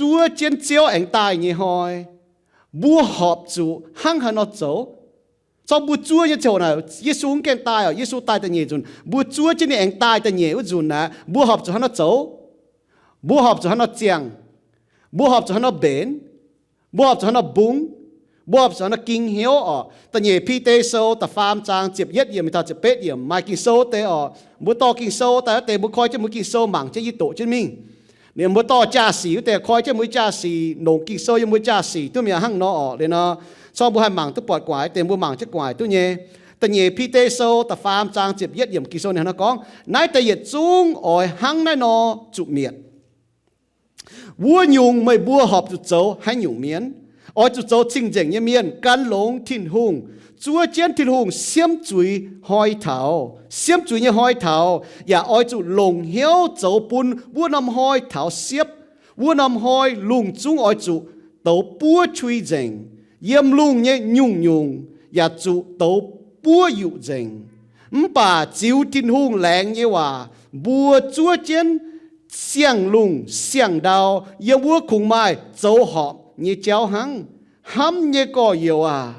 zuov jienv Ziouv aengx daaih nyei hnoi, mbuo horpc zuqc hnangv haaix nor zoux? Zorqv mbuo zuov nyei ziangh hoc naaic, Yesu mv gaengh daaih oc. Yesu daaih da'nyeic nzunc, mbuo zuov jienv ninh aengx daaih da'nyeic wuov nzunc naaic, mbuo horpc zuqc hnangv haaix nor zoux? Mbuo horpc zuqc hnangv haaix nor ziangh? Mbuo horpc zuqc hnangv haaix nor mbenc? Mbuo horpc zuqc hnangv haaix nor bungx? Mbuo horpc zuqc hnangv haaix nor ging hnyouv oc? Da'nyeic Bide Sou da'faam zaang ziepc yietv yiemc taux ziepc betv yiemc maaih Ging-Sou wuov deix oc. Mbuo dorh Ging-Sou daaih wuov deix, mbuo koi jienv mbuo Ging-Sou mangc jienv yie doqc jienv mingh. Ninh mbuo dorh jaa-sic wuov deix, koi jienv mbuo jaa-sic, longc Ging-Sou yiem mbuo jaa-sic duqv mi'aqv. Hnangv nor oc, liuz nor, corc mbuo haih mangc duqv buatc gu'nguaaic deix, mbuo mangc jienv gu'nguaaic duqv nyei. Da'nyeic Bide Sou da'faam zaang ziepc yietv yiemc Ging-Sou ninh hnangv nor gorngv, naaiv deix yietc zungv oix hnangv naaiv nor zuqc mietc. Wuov nyungc meih mbuo horpc zuqc zoux haaix nyungc mienh? Oix zuqc zoux cing-nzengc nyei mienh, gan longx Tin-Hungh, zuov jienv Tin-Hungh siemv zuiz hnoi taux, siemv zuiz nyei hnoi taux, yaac oix zuqc longc hnyouv zoux bun wuov norm hnoi taux siepv, wuov norm hnoi lungh zungv oix zuqc douz buov qui nzengc. Yiem lungh nyei nyungc-nyungc yaac zuqc douz buov yuqc nzengc. Mv baac ziux Tin-Hungh laengz nyei waac, mbuo zuov jienv siang-lungh siang-ndau yiem wuov kungx maaih zoux horpc nyei jauv hnangv. Hnamv nyei gorx-youz aac,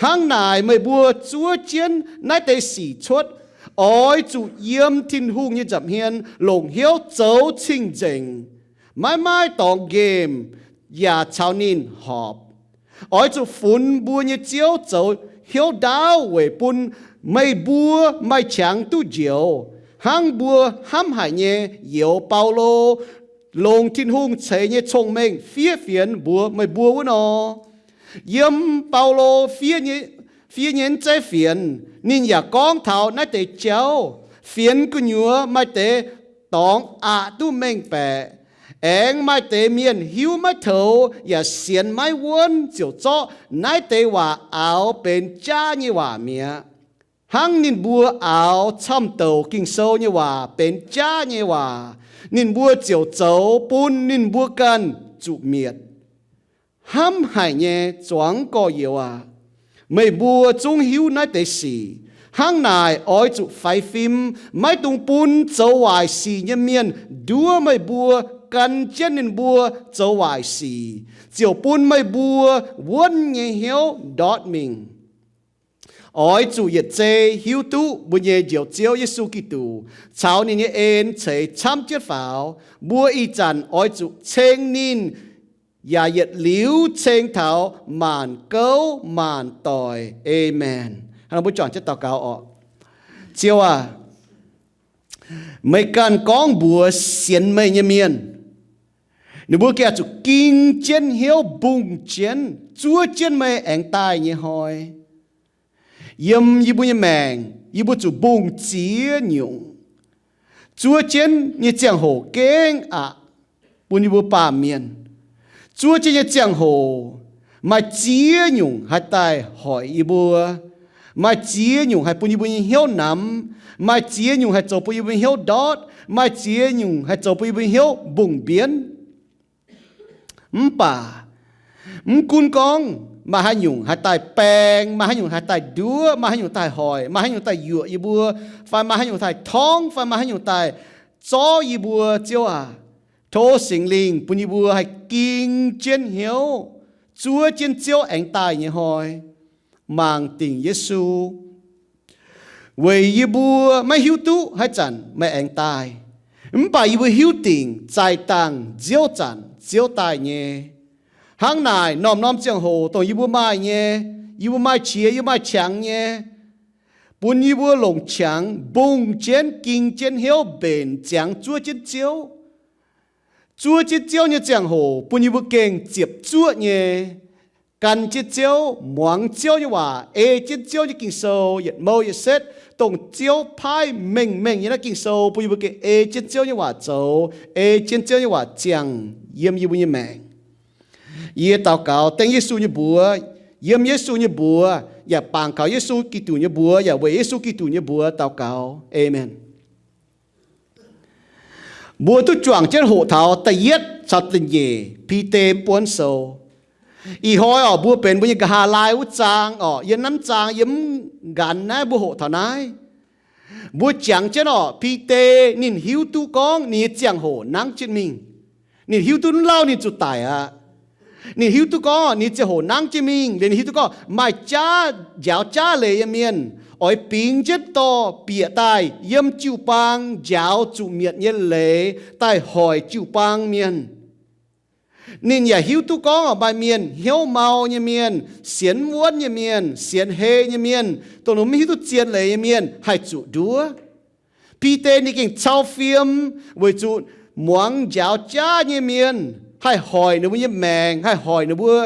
hnangv naaic meih mbuo zuov jienv naaiv deix sic cuotv, oix zuqc yiem Tin-Hungh nyei nza'hmien longc hnyouv zoux cing-nzengc, maiv maaih dorngx nqemh, yaac caux ninh horpc. Oix zuqc funx mbuo nyei Ziouv zoux hnyouv ndaauv weic bun meih mbuo maaih qangx duqv njoux, hnangv mbuo hnamv haic nyei youz Baulo longc Tin-Hungh ceix nyei cong-mengh fiev fienx mbuox meih mbuo wuov nor. Yiem Baulo fiev nyei, fiev nyei zeiv fienx, ninh yaac gorngv taux naaiv deix jauv. Fienx gu'nyuoz maaih deix dorngx aqc duqv mengh baeqc, aengx maaih deix mienh hiuv maiv toux yaac sienx maiv wuonv ziouc zorqv naaiv deix waac aaux benx jaav nyei waac mi'aqv. Hnangv ninh mbuo aaux camv-douc Ging-Sou nyei waac benx jaav nyei waac, ninh mbuo ziouc zoux bun ninh mbuo ganh zuqc mietc. Hnamv haic nyei zuangx gorx-youz aac, meih mbuo zungv hiuv naaiv deix sic. Hnangv naaic oix zuqc faix fim, maiv dungx bun zoux waaic sic nyei mienh nduov meih mbuo gan jienv ninh mbuo zoux waaic sic, ziouc bun meih mbuo wuonv nyei hnyouv ndortv mingh. Oix zuqc yietc zei hiuv duqv mbuo nyei Njoux Ziouv Yesu Giduc caux ninh nyei en ceix camv jienv faaux. Mbuo ih zanc oix zuqc ceng ninh, yaac yietc liuz ceng taux maanc gouv maanc doic. Aamen. Hnangv nor mbuo juangc jienv daux gaux oc. Ziouv aac, meih ganh gorngv mbuox sienx meih nyei mienh, ninh mbuo gengh zuqc ging jienv hnyouv mbungh jienv, zuov jienv meih aengx daaih nyei hnoi. Yiem yie mbuo nyei maengc, yie mbuo zuqc mbungh ziex nyungc. Zuov jienv nyei ziangh hoc gengh aqc bun yie mbuo baamh mienh. Zuov jienv nyei ziangh hoc maaih ziex nyungc haih daaih hoic yie mbuo. Maaih ziex nyungc haih bun yie mbuo nyei hnyouv namx. Maaih ziex nyungc haih zoux bun yie mbuo nyei hnyouv ndortv. Maaih ziex nyungc haih zoux bun yie mbuo nyei hnyouv mbungh mbienv. Mv baac mv gunv gorngv maaih haaix nyungc haih daaih baeng, maaih haaix nyungc haih daaih nduov, maaih haaix nyungc daaih hoic, maaih haaix nyungc daaih yuoqc yie mbuo, fai maaih haaix nyungc daaih torngv, fai maaih haaix nyungc daaih zorv yie mbuo, Ziouv aac, tov Singx Lingh bun yie mbuo haih ging jienv hnyouv, zuov jienv Ziouv aengx daaih nyei hnoi, mangc dingc Yesu. Weic yie mbuo maiv hiuv duqv haaix zanc meih aengx daaih, mv baac yie mbuo hiuv dingc zaih dangh nziouv zanc Ziouv daaih nyei. Hnangv naaic, norm-norm ziangh hoc dongh yie mbuo maaih nyei, yie mbuo maaih qiex, yie mbuo maaih qangx nyei, bun yie mbuo longc qangx mbungh jienv, ging jienv hnyouv mbenc ziangx zuov jienv Ziouv. Zuov jienv Ziouv nyei ziangh hoc bun yie mbuo gengh ziepc zuoqv nyei gan jienv Ziouv, muangx Ziouv nyei waac, ei jienv Ziouv nyei Ging-Sou yietc mouh yietc setv, dongh Ziouv paaiv mengh mengh nyei naaiv Ging-Sou, bun yie mbuo gengh ei jienv Ziouv nyei waac zoux, ei jienv Ziouv nyei waac ziangh yiem yie mbuo nyei maengc. Yie daux gaux dengv Yesu nyei mbuox, yiem Yesu nyei mbuox, yaac bangc kaux Yesu Giduc nyei mbuox, yaac weic Yesu Giduc nyei mbuox daux gaux. Aamen. Mbuo duqv juangc jienv hoqc taux da'yietv caux da'nyeic Bide buonv sou. Ih hnoi oc, mbuo benx mbuo nyei nqa'haav laai wuov zaang oc, yiem naaiv zaang yiem nqanx naaiv mbuo hoqc taux naaiv. Mbuo jangx jienv oc, Bide ninh hiuv duqv gorngv ninh nyei ziangh hoc nangv jienv mingh. Ninh hiuv duqv mv lauh ninh zuqc daic aqv. Ninh hiuv duqv gorngv ninh ziangh hoc nangv jienv mingh, liuz ninh hiuv duqv gorngv maaih jaav, njaaux jaav leiz nyei mienh oix bingx jienv dorh bieqc daaih yiem jiu-baang njaaux zuqc mietc nyei leiz daaih hoic jiu-baang mienh. Ninh yaac hiuv duqv gorngv maaih mienh hnyouv mau nyei mienh, sienx mv wuonv nyei mienh, sienx hei nyei mienh, dongh ninh mv hiuv duqv zien leiz nyei mienh haih zuqc nduov. Bide ninh gengh cau fiem weic zuqc muangx njaaux jaav nyei mienh haih hoic ninh mbuo nyei maengc, haih hoic ninh mbuo.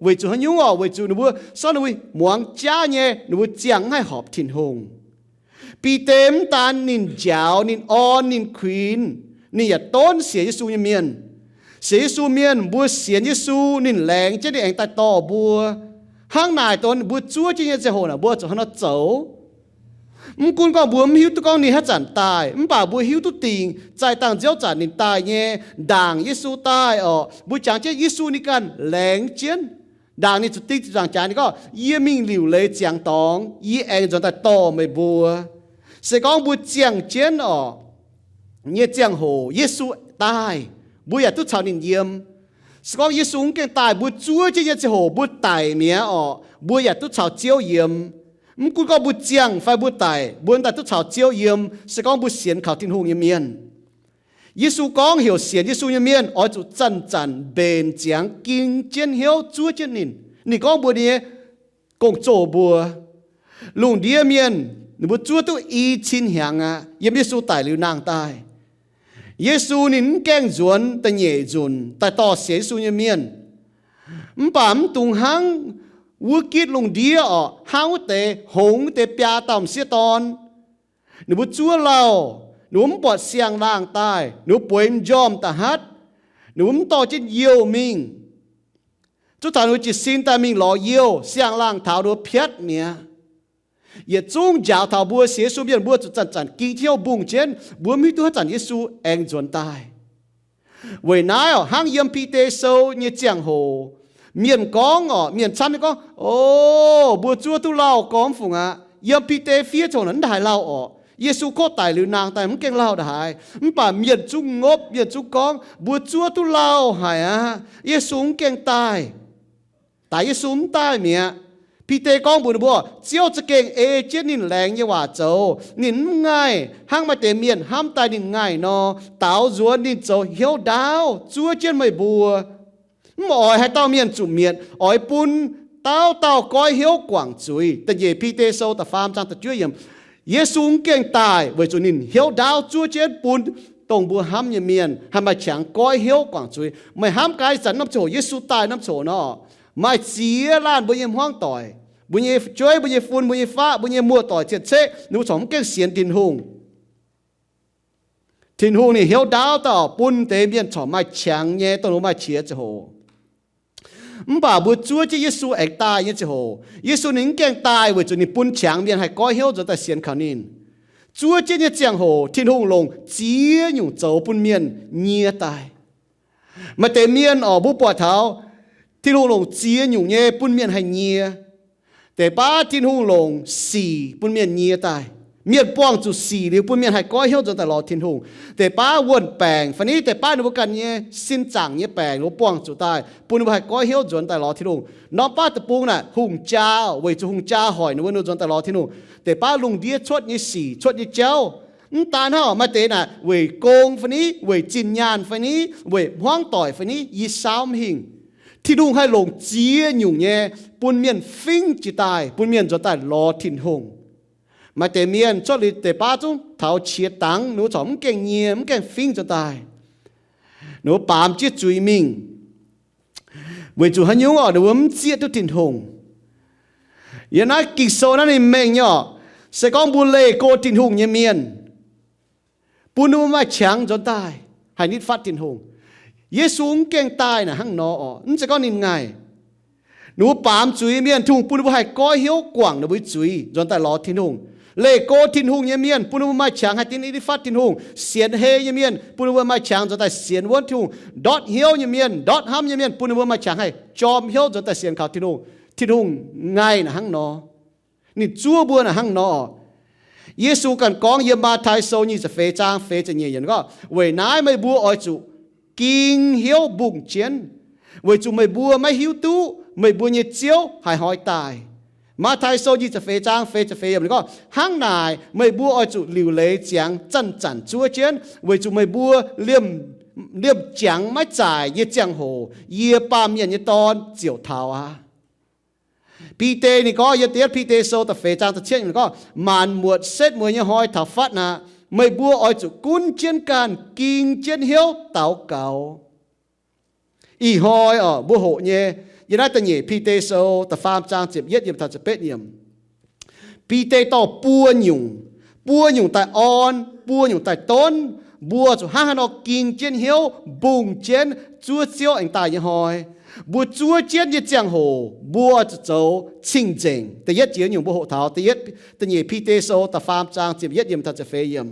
Weic zuqc haaix nyungc orqc? Weic zuqc ninh mbuo sortv ninh mbuo muangx jaav nyei, ninh mbuo ziangh mv haih horpc Tin-Hungh. Bide mv daan ninh njaaux, ninh orn, ninh kuinx, ninh yaac donv sienx Yesu nyei mienh. Sienx Yesu mienh, mbuo sienx Yesu, ninh laengz jienv ninh aengx daaih dorh mbuo. Hnangv naaic dongh mbuo zuov jienv nyei ziangh hoc naaic, mbuo zuqc hnangv nor zoux. Mv gunv gorngv mbuo mv hiuv duqv gorngv ninh haaix zanc daaih, mv baac mbuo hiuv duqv dingc, zaih dangh nziouv zanc ninh daaih nyei, ndaangc Yesu daaih orqc, mbuo jangx jienv Yesu ninh ganh laengz jienv. Ndaangc ninh zuqc ding ziepc nzaangc jaax ninh gorngv, yie mingh liuc leiz ziangx dorngx, yie aengx nzuonx daaih dorh meih mbuo. Se gorngv mbuo ziangh jienv orqc, nyei ziangh hoc Yesu daaih, mbuo yaac duqv caux ninh yiem. Se gorngv Yesu mv gaengh daaih, mbuo zuov jienv nyei ziangh hoc mbuo daic mi'aqv orqc, mbuo yaac duqv caux Ziouv yiem. Mv gunv gorngv mbuo ziangh fai mbuo daic, mbuo daaih duqv caux Ziouv yiem, se gorngv mbuo sienx kaux Tin-Hungh nyei mienh. Yesu gorngv heuc sienx Yesu nyei mienh oix zuqc zanc-zanc mbenc ziangx ging jienv hnyouv zuov jienv ninh. Ninh gorngv mbuox ninh nyei gong-zoh mbuo, lungh ndiev mienh ninh mbuo zuov duqv i cin hnyangx aqv, yiem Yesu daic liuz nangh daaih. Yesu ninh mv gaengh nzuonx da'nyeic nzunc daaih dorh sienx Yesu nyei mienh. Mv baac mv dungx hnangv wuov gitv lungh ndiev orqc, hnangv wuov deix hngongx wuov deix biaa dauh m'sieqv dorn. Ninh mbuo zuov lauh, ninh mbuo mv buatc siang-laangh daaih, ninh mbuo bueix m'njormh da'hatv, ninh mbuo mv dorh jienv youh mingh. Zuov taux ninh mbuo jiez sin daaih mingh lorz youh, siang-laangh taux ninh mbuo piatv mi'aqv. Yietc zungv njaaux taux mbuo sienx Yesu mienh mbuo zuqc zanc-zanc ging jienv hnyouv mbungh jienv, mbuo mv hiuv duqv haaix zanc Yesu aengx nzuonx daaih. Weic naaiv orqc, hnangv yiem Bide Sou nyei ziangh hoc, mienh gorngv orqc, mienh camv nyei gorngv, O, mbuo zuov duqv lauh gormx fungc aqv. Yiem Bide fiev ziangh hoc naaic mv ndaaih lauh orqc. Yesu kov daic liuz nangh daaih mv gaengh lauh ndaaih haaix. Mv baac mienh zungv ngopv, mienh zungv gorngv, Mbuo zuov duqv lauh haic aqv. Yesu mv gaengh daaih. Daaix Yesu mv daaih mi'aqv. Bide gorngv mbuox ninh mbuo, Ziouv za'gengh ei jienv ninh laengz nyei waac zoux. Ninh mv ngaih hnangv maaih deix mienh hnamv daaih ninh ngaih nor, daaux nzuonx ninh zoux hnyouv ndaauv zuov jienv meih mbuo. Mv oix haaix dauh mienh zuqc mietc, oix bun dauh dauh goiv hnyouv guangc zuiz. Da'nyeic Bide Sou da'faam zaang da'juov yiemc. Yesu mv gaengh daaih weic zuqc ninh hnyouv ndaauv zuov jienv bun dongh mbuo hnamv nyei mienh haih maaih qangx goiv hnyouv guangc zuiz. Meih hnamv gaax ih zanc norm ziangh hoc Yesu daaih norm ziangh hoc nor, maaih ziex laanh mbuo nyei hmuangv doic, mbuo nyei fu'jueiv, mbuo nyei fun, mbuo nyei faqv, mbuo nyei muoz-doic cien-ceqv, ninh mbuo corc mv gaengh sienx Tin-Hungh. Tin-Hungh ninh hnyouv ndaauv daaih bun deix mienh corc maaih qangx nyei dongh ninh mbuo maaih qiex ziangh hoc. Mv baac mbuo zuov jienv Yesu aengx daaih nyei ziangh hoc, Yesu ninh mv gaengh daaih weic zuqc ninh bun qangx mienh haih goiv hnyouv nzuonx daaih sienx kaux ninh. Zuov jienv nyei ziangh hoc Tin-Hungh longc ziex nyungc zoux bun mienh nyie daaih. Maaih deix mienh orqc, mbuo buatc taux Tin-Hungh longc ziex nyungc nyei bun mienh haih nyie. Deix baav Tin-Hungh longc sic bun mienh nyie daaih. Mienh buangh zuqc sic liuz bun mienh haih goiv hnyouv nzuonx daaih lorz Tin-Hungh. Deix baav wuon-baengc fai ni deix baav ninh mbuo ganh nyei sin zaangc nyei baengc ninh mbuo buangh zuqc daaih bun ninh mbuo haih goiv hnyouv nzuonx daaih lorz Tin-Hungh. Norm baav deic-bung naaic hungh jaa, weic zuqc hungh jaa hoic ninh mbuo nzuonx daaih lorz Tin-Hungh. Deix baav lungh ndiev cuotv nyei sic, cuotv nyei jauv. Mv daan hnangv, maaih deix naaic weic gong fai ni, weic zinh nyaanh fai ni, weic hmuangv doic fai ni, yie saauv mv hingh. Tin-Hungh haih longc ziex nyungc nyei bun mienh fingv jiez daaih, bun mienh nzuonx daaih lorz Tin-Hungh. Maaih deix mienh cuotv liuz deix baav zungv taux qiex dangx, ninh mbuo corc mv gaengh nyie, mv gaengh fingv nzuonx daaih. Ninh mbuo baamz jienv zuiz mingh. Weic zuqc haaix nyungc orqc? Ninh mbuo mv zieqv duqv Tin-Hungh. Yiem naaiv Ging-Sou naaiv ninh mengh nyei orqc, se gorngv mbuo leih go Tin-Hungh nyei mienh, bun ninh mbuo maaih qangx nzuonx daaih haih nitv fatv Tin-Hungh. Yesu mv gaengh daaih naaic hnangv nor orqc, mv zeiz gorngv ninh ngaih. Ninh mbuo baamz zuiz mienh, Tin-Hungh bun ninh mbuo haih goiv hnyouv guangc ninh mbuo nyei zuiz nzuonx daaih lorz Tin-Hungh. Leih go Tin-Hungh nyei mienh bun ninh mbuo maaih qangx haih nitv fatv Tin-Hungh. Sienx hei nyei mienh bun ninh mbuo maaih qangx nzuonx daaih sienx wuonv Tin-Hungh. Ndortv hnyouv nyei mienh, ndortv hnamv nyei mienh bun ninh mbuo maaih qangx haih jorm hnyouv nzuonx daaih sienx kaux Tin-Hungh. Tin-Hungh ngaih naaic hnangv nor. Ninh zuov mbuo naaic hnangv nor. Yesu ganh gorngv yiem Matv^tai Sou nyic ziepc feix zaang feix ziepc nyeic yiemc gorngv, Weic naaiv meih mbuo oix zuqc ging hnyouv mbungh jienv, weic zuqc meih mbuo maiv hiuv duqv meih mbuo nyei Ziouv haaix hnoi daaih. Matv^tai Sou nyic ziepc feix zaang feix ziepc feix yiemc ninh gorngv, hnangv naaic meih mbuo oix zuqc liuc leiz ziangx zanc-zanc zuov jienv, weic zuqc meih mbuo liemh, liemh jangx maiv zaaic nyei ziangh hoc yie, Baamh Mienh nyei Dorn, ziouc taux aqv. Bide ninh gorngv, yiem da'yietv Bide Sou da'feix zaang da'cietv yiemc ninh gorngv, maanc muotc setv mueiz nyei hnoi taux fatv aqv. Meih mbuo oix zuqc gunv jienv ganh, ging jienv hnyouv daux gaux. Ih hnoi oc, mbuo hoqc nyei, yiem naaiv da'nyeic Bide Sou da'faam zaang ziepc yietv yiemc taux ziepc betv yiemc. Bide dorh buo nyungc, buo nyungc daaih orn, buo nyungc daaih donv, mbuo zuqc hnangv haaix nor ging jienv hnyouv, mbungh jienv zuov Ziouv aengx daaih nyei hnoi. Mbuo zuov jienv nyei ziangh hoc, mbuo zuqc zoux cing-nzengc. Da'yietv jiex nyungc mbuo hoqc taux, da'yietv, da'nyeic Bide Sou da'faam zaang ziepc yietv yiemc taux ziepc feix yiemc.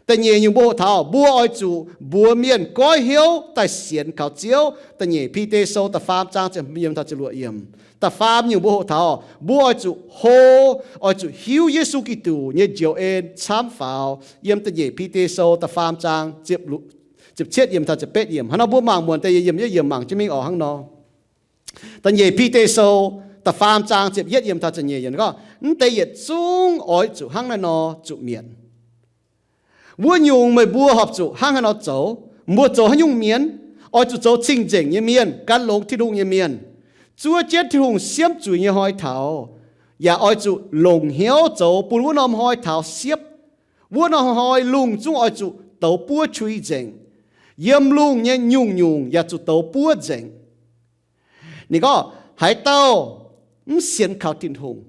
Da'nyeic nyungc mbuo hoqc taux, mbuo oix zuqc mbuox mienh goiv hnyouv daaih sienx kaux Ziouv. Da'nyeic Bide Sou da'faam zaang ziepc yiemc taux ziepc luoqc yiemc. Da'faam nyungc mbuo hoqc taux, mbuo oix zuqc hlo, oix zuqc hiuv Yesu Giduc nyei njoux en camv faaux. Yiem da'nyeic Bide Sou da'faam zaang ziepc cietv yiemc taux ziepc betv yiemc. Hnangv nor mbuo mangc muonc da'nyeic yiemc, yiemc mangc jienv mingh oc hnangv nor. Da'nyeic Bide Sou da'faam zaang ziepc yietv yiemc taux ziepc nyeic yiemc gorngv, mv deix yietc zungv oix zuqc hnangv naaiv nor zuqc mietc. Wuov nyungc meih mbuo horpc zuqc hnangv haaix nor zoux? Mbuo zoux haaix nyungc mienh? Oix zuqc zoux cing-nzengc nyei mienh, gan longx Tin-Hungh nyei mienh, zuov jienv Tin-Hungh siemv zuiz nyei hnoi taux, yaac oix zuqc longc hnyouv zoux bun wuov norm hnoi taux siepv. Wuov norm hnoi lungh zungv oix zuqc douz buov qui nzengc. Yiem lungh nyei nyungc-nyungc yaac zuqc douz buov nzengc. Ninh gorngv, haaix dauh mv sienx kaux Tin-Hungh,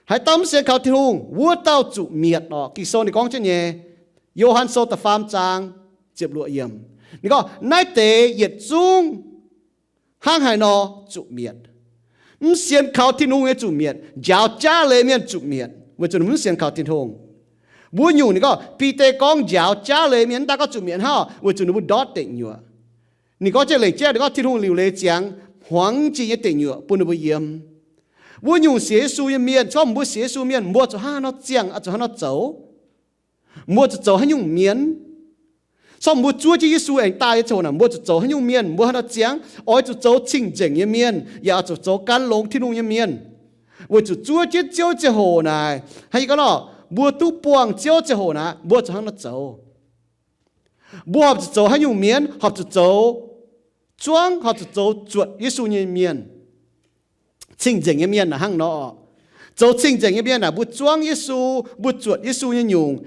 haaix dauh mv sienx kaux Tin-Hungh, wuov dauh zuqc mietc orqc. Ging-Sou ninh gorngv jienv nyei, Yo^han Sou da'faam zaang ziepc luoqc yiemc. Ninh gorngv, naaiv deix yietc zungv hnangv haaix nor zuqc mietc. Mv sienx kaux Tin-Hungh nyei zuqc mietc, njaaux jaav leiz mienh zuqc mietc, weic zuqc ninh mv sienx kaux Tin-Hungh. Wuov nyungc ninh gorngv, Bide gorngv njaaux jaav leiz mienh mv daaih gorngv zuqc mietc hnangv, weic zuqc ninh mbuo ndortv deic nyuoqc. Ninh gorngv jienv lengc jeiv, ninh gorngv Tin-Hungh liuc leiz ziangx hmuangx jiex nyei deic nyuoqc bun ninh mbuo yiem. Wuov nyungc sienx Yesu nyei mienh, se gorngv mbuo sienx Yesu mienh, mbuo zuqc hnangv haaix nor ziangh, zuqc hnangv haaix nor zoux? Mbuo zuqc zoux haaix nyungc mienh? Se gorngv mbuo zuov jienv Yesu aengx daaih nyei ziangh hoc naaic, mbuo zuqc zoux haaix nyungc mienh? Mbuo hnangv haaix nor ziangh? Oix zuqc zoux cing-nzengc nyei mienh, yaac oix zuqc zoux gan longx Tin-Hungh nyei mienh, weic zuqc zuov jienv Ziouv nyei ziangh hoc naaic, hnangv yie gorngv nor, mbuo duqv buangh Ziouv ziangh hoc naaic, mbuo zuqc hnangv haaix nor zoux? Mbuo horpc zuqc zoux haaix nyungc mienh? Horpc zuqc zoux zuangv, horpc zuqc zoux zuotc Yesu nyei mienh, cing-nzengc nyei mienh naaic hnangv nor. Zoux cing-nzengc nyei mienh naaic, mbuo zuangv Yesu, mbuo zuotc Yesu nyei nyungc.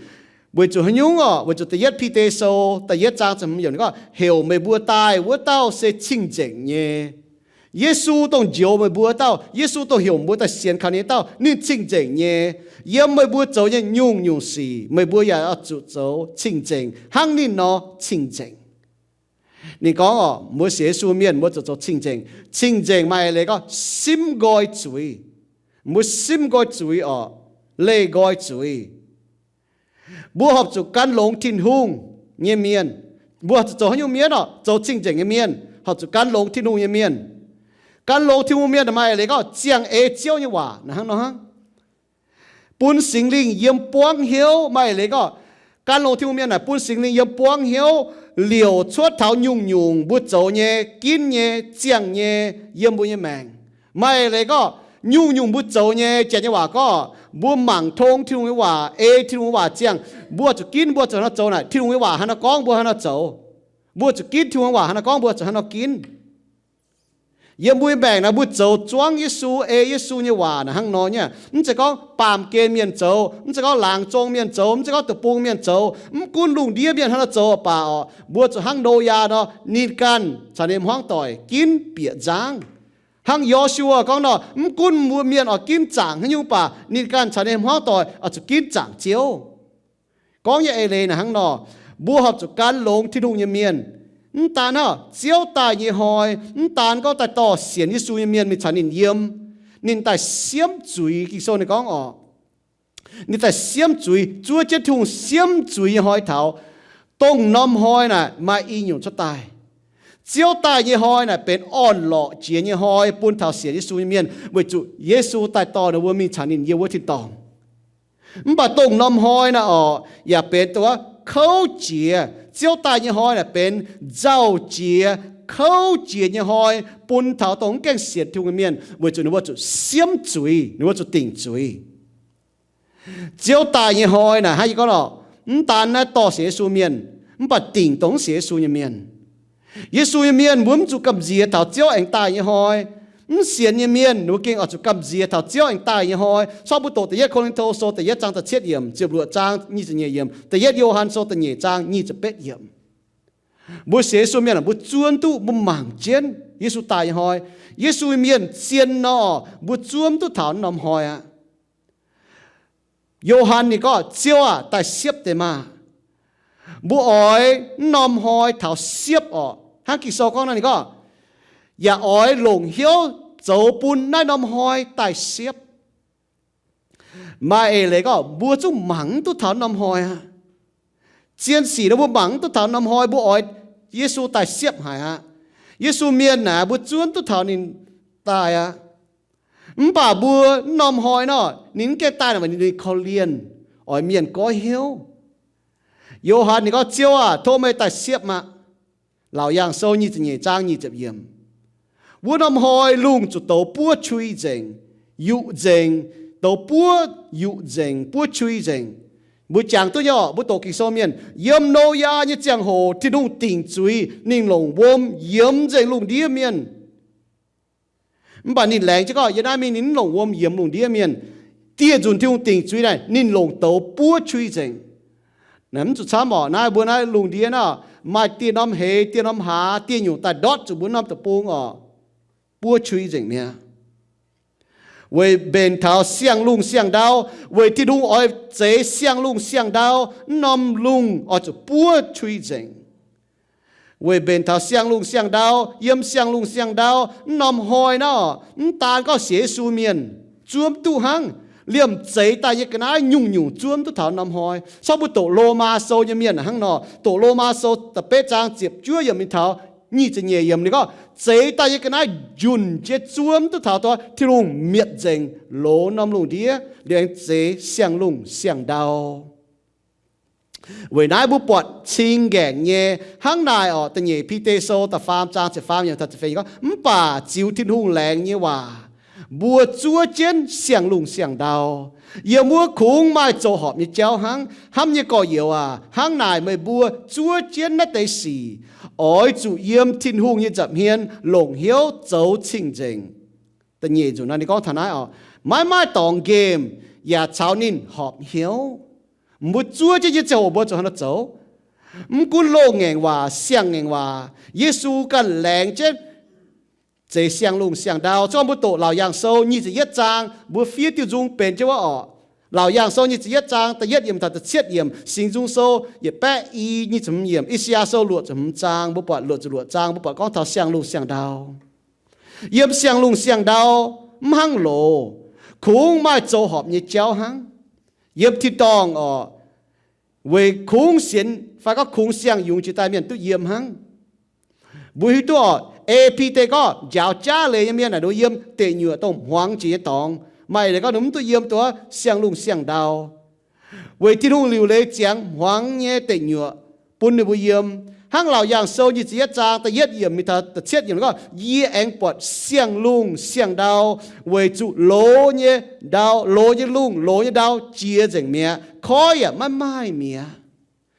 Weic zuqc haaix nyungc orqc? Weic zuqc da'yietv Bide Sou da'yietv zaang ziepc hmz yiemc ninh gorngv, heuc meih mbuo daaih wuov dauh se cing-nzengc nyei. Yesu dongh njoux meih mbuo wuov dauh, Yesu dongh heuc mbuo daaih sienx kaux ninh nyei dauh, ninh cing-nzengc nyei. Yiem meih mbuo zoux nyei nyungc-nyungc sic, meih mbuo yaac oix zuqc zoux cing-nzengc hnangv ninh nor cing-nzengc. Ninh gorngv orqc, mbuo sienx Yesu mienh mbuo zuqc zoux cing-nzengc. Cing-nzengc maaih eix leiz gorngv simv nqoi zuiz. Mbuo simv nqoi zuiz orqc, leih nqoi zuiz. Mbuo horpc zuqc gan longx Tin-Hungh nyei mienh. Mbuo horpc zuqc zoux haaix nyungc mienh orqc? Zoux cing-nzengc nyei mienh, horpc zuqc gan longx Tin-Hungh nyei mienh. Gan longx Tin-Hungh mienh maaih eix leiz gorngv ziangh ei Ziouv nyei waac naaic hnangv nor hnangv. Bun Singx Lingh yiem buangv hnyouv, maaih eix leiz gorngv gan longx Tin-Hungh mienh naaic bun Singx Lingh yiem buangv hnyouv liouc cuotv taux nyungc-nyungc mbuo zoux nyei, ginv nyei, ziangh nyei yiem mbuo nyei maengc. Maaih eix leiz gorngv nyungc-nyungc mbuo zoux nyei, janx nyei waac gorngv mbuo mangc tong Tin-Hungh nyei waac, ei Tin-Hungh nyei waac ziangh, mbuo zuqc ginv, mbuo zuqc hnangv nor zoux naaic, Tin-Hungh nyei waac hnangv nor gorngv, mbuo hnangv nor zoux. Mbuo zuqc ginv Tin-Hungh nyei waac hnangv nor gorngv, mbuo zuqc hnangv nor ginv. Yiem mbuo nyei maengc naaic, mbuo zoux zuangv Yesu, ei Yesu nyei waac naaic hnangv nor nyei. Mv zeiz gorngv baamh gen mienh zoux, mv zeiz gorngv laangz zong mienh zoux, mv zeiz gorngv deic-bung mienh zoux, mv gunv lungh ndiev mienh hnangv nor zoux baac orqc, mbuo zuqc hnangv Noyaa nor, ninh ganh caux ninh hmuangv doic ginv bieqc nzangv. Hnangv Yo^su^waa gorngv nor, mv gunv mbuo mienh oix ginv zaangc haaix nyungc baac ninh ganh caux ninh hmuangv doic oix zuqc ginv zaangc Ziouv. Gorngv nyei eix leiz naaic hnangv nor, mbuo horpc zuqc gan longx Tin-Hungh nyei mienh. Mv daan hnangv, Ziouv daaih nyei hnoi, mv daan gorngv daaih dorh sienx Yesu nyei mienh mingh caux ninh yiem, ninh daaih siemv zuiz. Ging-Sou ninh gorngv orqc, ninh daaih siemv zuiz, zuov jienv Tin-Hungh siemv zuiz nyei hnoi taux, dongh norm hnoi naaic maaih i nyungc cuotv daaih. Ziouv daaih nyei hnoi naaic benx orn-lorqc jiex nyei hnoi bun taux sienx Yesu nyei mienh, weic zuqc Yesu daaih dorh ninh mbuo mingh caux ninh yiem wuov tin-dorngh. Mv baac dongh norm hnoi naaic orqc, yaac benx dongh wuov kouv jiex, Ziouv daaih nyei hnoi naaic benx nzauh jiex, kouv jiex nyei hnoi bun taux dongh mv gaengh sienx Tin-Hungh nyei mienh, weic zuqc ninh mbuo zuqc siemv zuiz, ninh mbuo zuqc dingc zuiz. Ziouv daaih nyei hnoi naaic hnangv yie gorngv lorqc, mv daan naaiv dorh sienx Yesu mienh, mv baac dingc dongh mv sienx Yesu nyei mienh. Yesu nyei mienh mbuo mv zuqc gamh nziex taux Ziouv aengx daaih nyei hnoi. Mv sienx nyei mienh ninh mbuo gengh oix zuqc gamh nziex taux Ziouv aengx daaih nyei hnoi. Corc mbuo doqc da'yietv Ko^lin^to sou da'yietv zaang da'cietv yiemc, ziepc luoqc zaang nyic ziepc nyeic yiemc, da'yietv Yo^han sou da'nyeic zaang nyic ziepc betv yiemc. Mbuo sienx Yesu mienh aah, mbuo zuov duqv, mbuo mangc jienv Yesu daaih nyei hnoi. Yesu mienh zien nor, mbuo zuov duqv taux norm hnoi aqv. Yo^han ninh gorngv, Ziouv aah, daaih siepv deix maah! Mbuo oix mv norm hnoi taux siepv orqc. Hnangv Ging-Sou gorngv nor ninh gorngv, yaac oix longc hnyouv zoux bun naaiv norm hnoi daaih siepv. Maaih eix leiz gorngv mbuo zungv mangc mv duqv taux norm hnoi aqv. Zien sic nor mbuo mangc mv duqv taux norm hnoi mbuo oix Yesu daaih siepv haic aqv. Yesu mienh naaic mbuo zuov duqv taux ninh daaih aqv. Mv baac mbuo mv norm hnoi nor, ninh mv gaengh daaih nor, ninh korv-lienh, oix mienh goiv hnyouv. Yo^han ninh gorngv, Ziouv aah, tov meih daaih siepv maah! Laauc Yaangh Sou nyic ziepc nyeic zaang nyic ziepc yiemc. Wuov norm hnoi lungh zuqc douz buov qui nzengc, yuqc nzengc, douz buov yuqc nzengc, buov qui nzengc. Mbuo jangx duqv nyei orqc, mbuo doqc Ging-Sou mienh, yiem Noyaa nyei ziangh hoc Tin-Hungh dingc zuiz, ninh longc wuom yiemx nzengc lungh ndiev mienh. Mv baac ninh laengz jienv gorngv yiem naaiv mingh ninh mv longc wuom yiemx lungh ndiev mienh. Dieh nzunc Tin-Hungh dingc zuiz naaic, ninh longc douz buov qui nzengc. Naaiv mv zuqc camv orqc, naaiv mbuo naaiv lungh ndiev naaiv, maaih dieh norm hleix, dieh norm hlaax, dieh nyungc daaih ndortv zuqc mbuo norm deic-bung orqc, buov qui nzengc mi'aqv. Weic mbenc taux siang-lungh siang-ndau, weic Tin-Hungh oix zeix siang-lungh siang-ndau, mv norm lungh oix zuqc buov qui nzengc. Weic mbenc taux siang-lungh siang-ndau, yiem siang-lungh siang-ndau, mv norm hnoi naaiv, mv daan gorngv sienx Yesu mienh zuov duqv hnangv, liemh zeix daaih nyei ga'naaiv nyungc-nyungc zuov duqv taux norm hnoi. Corc mbuo doqc Lomaa Sou nyei mienh hnangv nor, doqc Lomaa Sou da'betv zaang ziepc juov yiemc mingh taux nyic ziepc nyeic yiemc ninh gorngv, zeix daaih nyei ga'naaiv njunc jiex zuov duqv taux dongh Tin-Hungh mietc nzengc loz norm lungh ndiev, liuz aengx zeix siang-lungh siang-ndau. Weic naaiv mbuo buatc cing ngaengc nyei hnangv naaic orqc. Da'nyeic Bide Sou da'faam zaang ziepc faam yiemc taux ziepc feix yiemc gorngv, mv baac ziux Tin-Hungh laengz nyei waac, mbuo zuov jienv siang-lungh siang-ndau. Yiem wuov kungx maaih zoux horpc nyei jauv hnangv. Hnamv nyei gorx-youz aac, hnangv naaic meih mbuo zuov jienv naaiv deix sic oix zuqc yiem Tin-Hungh nyei nza'hmien longc hnyouv zoux cing-nzengc. Da'nyeic nzunc naaiv ninh gorngv taux naaiv orqc, maiv maaih dorngx nqemh yaac caux ninh horpc hnyouv. Mbuo zuov jienv nyei ziangh hoc mbuo zuqc hnangv nor zoux. Mv gunv loz-ngaengc waac, siang-ngaengc waac, Yesu ganh laengz jienv zeix siang-lungh siang-ndau. Zorqv mbuo doqc Laauc Yaangh Sou nyic ziepc yietv zaang, mbuo fiev diuh nzung benx jienv wuov orqc. Laauc Yaangh Sou nyic ziepc yietv zaang da'yietv yiemc taux da'cietv yiemc, Singx Nzung Sou yietc baeqv i nyic ziepc hmz yiemc, I^saa^yaa Sou luoqc ziepc hmz zaang, mbuo buatc luoqc ziepc luoqc zaang mbuo buatc gorngv taux siang-lungh siang-ndau. Yiem siang-lungh siang-ndau mv hnangv loz, kungx maaih zoux horpc nyei jauv hnangv. Yiem tin-dorngh orqc, weic kungx sienx fai gorngv kungx siang-yungz jiex daaih mienh duqv yiem hnangv. Mbuo hiuv duqv orqc, ei Bide gorngv njaaux jaav leiz nyei mienh naaic ninh mbuo yiem deic nyuoqc dongh hmuangx jiex nyei dorngx. Maaih leiz gorngv ninh mbuo mv duqv yiem duqv siang-lungh siang-ndau. Weic Tin-Hungh liuc leiz ziangx hmuangx nyei deic nyuoqc bun ninh mbuo yiem. Hnangv Laauc Yaangh Sou nyic ziepc yietv zaang da'yietv yiemc mingh taux da'cietv yiemc gorngv, yie aengx buatc siang-lungh siang-ndau, weic zuqc loz nyei ndau, loz nyei lungh, loz nyei ndau jiex nzengc mi'aqv, koiv yaac maiv maaih mi'aqv.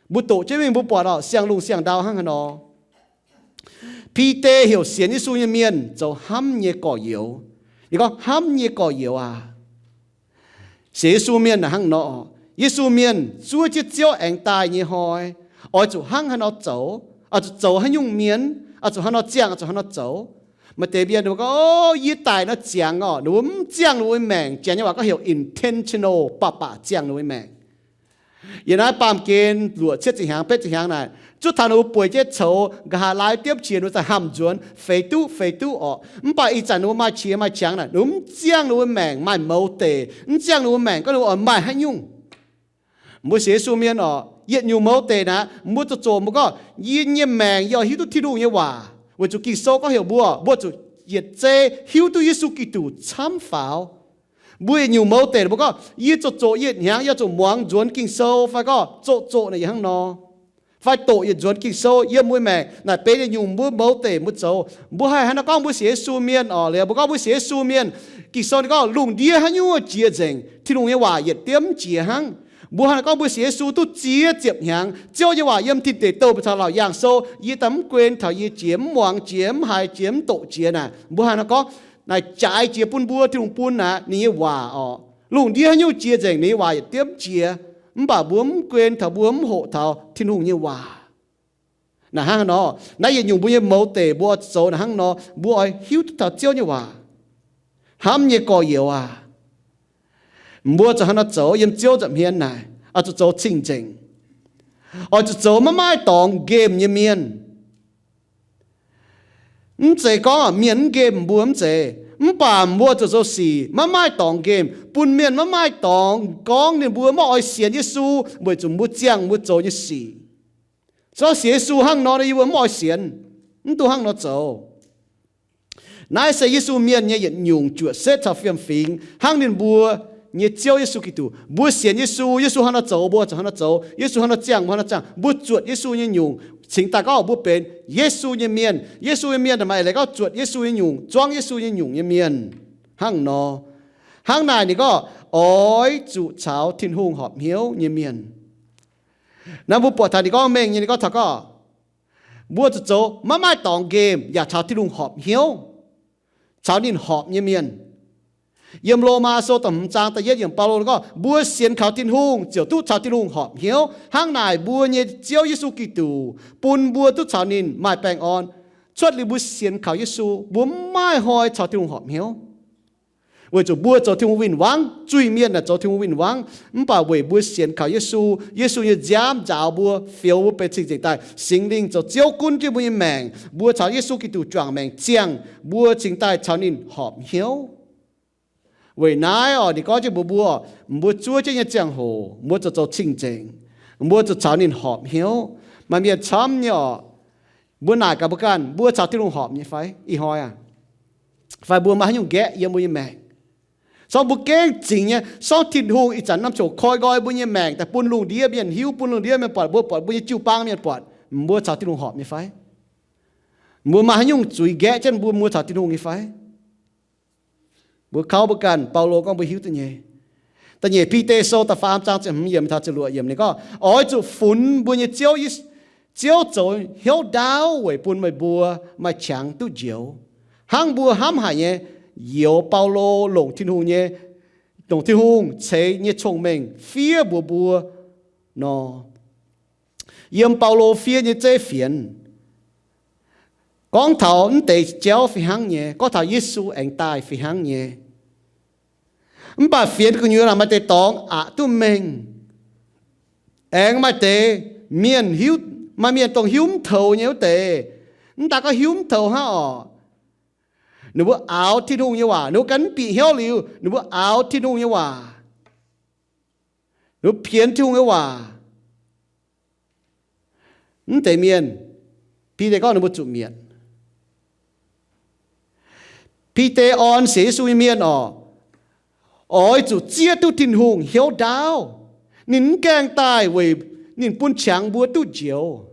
Mbuo doqc jienv mingh mbuo buatc orqc, siang-lungh siang-ndau hnangv haaix nor. Bide heuc sienx Yesu nyei mienh zoux hnamv nyei gorx-youz. Ninh gorngv, hnamv nyei gorx-youz aac, sienx Yesu mienh naaic hnangv nor, Yesu mienh zuov jienv Ziouv aengx daaih nyei hnoi, oix zuqc hnangv haaix nor zoux, oix zuqc zoux haaix nyungc mienh, oix zuqc hnangv haaix nor ziangh, oix zuqc hnangv haaix nor zoux. Maaih deix mienh ninh mbuo gorngv, o, yie daic nor ziangx orqc, ninh mbuo mv ziangh ninh mbuo nyei maengc. Janx nyei waac gorngv heuc intentional, baac baac ziangh ninh mbuo nyei maengc. Yiem naaiv baamh gen luoqc cietv ziepc hnyangx, betv ziepc hnyangx naaic, zuov taux ninh mbuo bueix jienv coux, nqa'haav laai diemv qiex ninh mbuo za'gengh hamh nzuonx, feix duqv feix duqv orqc. Mv baac ih zanc ninh mbuo maaih qiex maaih qangx naaic, ninh mbuo mv ziangh ninh mbuo maengc maaih mouz deic, mv ziangh ninh mbuo maengc gorngv ninh mbuo oix maaih haaix nyungc. Mbuo sienx Yesu mienh orqc, yietc nyungc mouz deic naaic, mbuo zoqc zoqc mbuo gorngv, yie nyei maengc yie oix hiuv duqv Tin-Hungh nyei waac, weic zuqc Ging-Sou gorngv heuc mbuo, mbuo zuqc yietc zei hiuv duqv Yesu Giduc camv faaux. Mbuo yietc nyungc mouz deic mbuo gorngv, yie zoqc zoqc yietc hnyangx yie zuqc muangx nzuonx Ging-Sou fai gorngv zoqc zoqc naaic yie hnangv nor. fai doqc yietc nzuonx Ging-Sou yiem mbuo maengc. Naaic benx yietc nyungc mbuo mouz deic mbuo zoux. Mbuo haih haaix nor gorngv mbuo sienx Yesu mienh orqc? Liuz mbuo gorngv mbuo sienx Yesu mienh, Ging-Sou ninh gorngv lungh ndiev haaix nyungc jiex nzengc, Tin-Hungh nyei waac yietc diemv mv jiex hnangv. Mbuo haih nor gorngv mbuo sienx Yesu duqv ziex ziepc hnyangx, Ziouv nyei waac yiem tin deic-douh mbuo caux laauc yangh sou, yie daaih mv guen taux yie jiex, mv muangx jiex, mv haiz jiex, mv doqc jiex naaic, mbuo haih nor gorngv naaic jaaix jiex bun mbuo, Tin-Hungh bun naaic ninh nyei waac orqc. Lungh ndiev haaix nyungc jiex nzengc, ninh nyei waac yietc diemv mv jiex. Mv baac mbuo mv guen taux, mbuo mv hoqc taux Tin-Hungh nyei waac. Naaic hnangv haaix nor? Naaiv yietc nyungc mbuo nyei mouz deic mbuo oix zoux naaic hnangv nor, mbuo oix hiuv duqv taux Ziouv nyei waac. Hnamv nyei gorx-youz aac, mbuo zuqc hnangv nor zoux yiem Ziouv nza'hmien naaic, oix zuqc zoux cing-nzengc. Oix zuqc zoux maiv maaih dorngx nqemh nyei mienh. Mv zeiz gorngv mienh mv nqemh mbuo mv zeiz, mv baac mbuo zuqc zoux sic maiv maaih dorngx nqemh, bun mienh maiv maaih dorngx gorngv ninh mbuo maiv oix sienx Yesu weic zuqc mbuo ziangh mbuo zoux nyei sic. Se gorngv sienx Yesu hnangv nor, yie mbuo mv oix sienx, mv dungx hnangv nor zoux. Naaiv se Yesu mienh nyei yietc nyungc juoqc setv caux fiem-fingx hnangv ninh mbuo nyei Ziouv Yesu Giduc. Mbuo sienx Yesu, Yesu hnangv nor zoux, mbuo zuqc hnangv nor zoux. Yesu hnangv nor ziangh, mbuo hnangv nor ziangh. Mbuo zuotc Yesu nyei nyungc, cingx daaih gorngv mbuo benx Yesu nyei mienh. Yesu nyei mienh maaih leiz gorngv zuotc Yesu nyei nyungc, zuangv Yesu nyei nyungc nyei mienh. Hnangv nor, hnangv naaic ninh gorngv oix zuqc caux Tin-Hungh horpc hnyouv nyei mienh. Naaiv mbuo buatc taux ninh gorngv mengh nyei, ninh gorngv taux gorngv mbuo zuqc zoux maiv maaih dorngx nqemh yaac caux Tin-Hungh horpc hnyouv, caux ninh horpc nyei mienh. Yiem Lomaa Sou da'hmz zaang da'yietv yiemc Baulo gorngv, mbuo sienx kaux Tin-Hungh ziouc duqv caux Tin-Hungh horpc hnyouv. Hnangv naaic mbuo nyei Ziouv Yesu Giduc bun mbuo duqv caux ninh maaih baengh orn. Cuotv liuz mbuo sienx kaux Yesu, mbuo mv maaih hnoi caux Tin-Hungh horpc hnyouv. Weic zuqc mbuo zoux Tin-Hungh win-wangv, zuiz-mienh naaic zoux Tin-Hungh win-wangv. Mv baac weic mbuo sienx kaux Yesu, Yesu nyei nziaamv nzaaux mbuo, fioux mbuo benx cing-nzengc daaih. Singx Lingh zoux Ziouv gunv jienv mbuo nyei maengc. Mbuo caux Yesu Giduc juangc maengc ziangh, mbuo cingx daaih caux ninh horpc hnyouv. Weic naaiv orqc, ninh gorngv jienv mbuox mbuo, mbuo zuov jienv nyei ziangh hoc mbuo zuqc zoux cing-nzengc, mbuo zuqc caux ninh horpc hnyouv. Maaih mienh camv nyei orqc, mbuo naaic gaax mbuo ganh, mbuo caux Tin-Hungh horpc nyei fai ih hnoi aac? Fai mbuo maaih haaix nyungc nqaeqv yiem mbuo nyei maengc? Se gorngv mbuo gengh zingx nyei, se gorngv Tin-Hungh ih zanc norm ziouc koi nqoi mbuo nyei maengc daaih bun lungh ndiev mienh hiuv, bun lungh ndiev mienh buatc, mbuo buatc mbuo nyei jiu-baang mienh buatc, mbuo caux Tin-Hungh horpc nyei fai? Mbuo maaih haaix nyungc zuiz nqaeqv jienv mbuo, mbuo caux Tin-Hungh nyei fai? Mbuo kauv mbuo ganh, Baulo gorngv mbuo hiuv duqv nyei. Da'nyeic Bide Sou da'faam zaang ziepc hmz yiemc taux ziepc luoqc yiemc ninh gorngv, oix zuqc funx mbuo nyei Ziouv, Ziouv zoux hnyouv ndaauv weic bun meih mbuo maaih qangx duqv njoux, hnangv mbuo hnamv haic nyei, youx Baulo longc Tin-Hungh nyei, longc Tin-Hungh ceix nyei cong-mengh fiev mbuox mbuo nor. Yiem Baulo fiev nyei zeiv fienx gorngv taux mv deix jauv fih hnangv nyei, gorngv taux Yesu aengx daaih fih hnangv nyei. Mv baac fienx gu'nyuoz maaih deix dorngx aqc duqv mengh, aengx maaih deix mienh hiuv, maaih mienh dongh hiuv mv toux nyei wuov deix. Mv daaih gorngv hiuv mv toux hnangv orqc, ninh mbuo aaux Tin-Hungh nyei waac, ninh mbuo ganh mv bieqc hnyouv liuz, ninh mbuo aaux Tin-Hungh nyei waac, ninh mbuo pienx Tin-Hungh nyei waac. Mv deix mienh, Bide gorngv ninh mbuo zuqc mietc. Bide orn sienx Yesu nyei mienh orqc, oix zuqc zieqv duqv Tin-Hungh hnyouv ndaauv. Ninh mv gaengh daaih weic ninh bun qangx mbuo duqv njoux.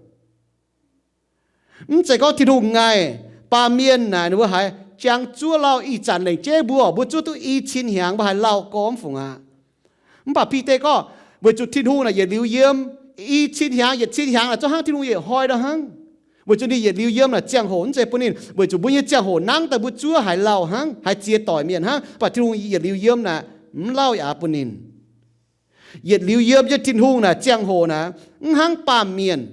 Mv zeiz gorngv Tin-Hungh ngaih, baamh mienh naaic ninh mbuo haiz jangx zuov lauh ih zanc lengc jeiv mbuo, mbuo zuov duqv i cin hnyangx mbuo haiz lauh gormx fungc aqv. Mv baac Bide gorngv, weic zuqc Tin-Hungh naaic yietc liuz yiem, i cin hnyangx yietc cin hnyangx naaic zungv hnangv Tin-Hungh yietc hnoi ndau hnangv. Weic zuqc ninh yietc liuz yiem naaic ziangh hoc mv zeiz bun ninh, weic zuqc mbuo nyei ziangh hoc nangv daaih mbuo zuov haiz lauh hnangv, haiz ziex doic mienh hnangv, mv baac Tin-Hungh yietc liuz yiem naaic mv lauh yaac bun ninh. Yietc liuz yiem nyei Tin-Hungh naaic ziangh hoc naaic mv hnangv baamh mienh.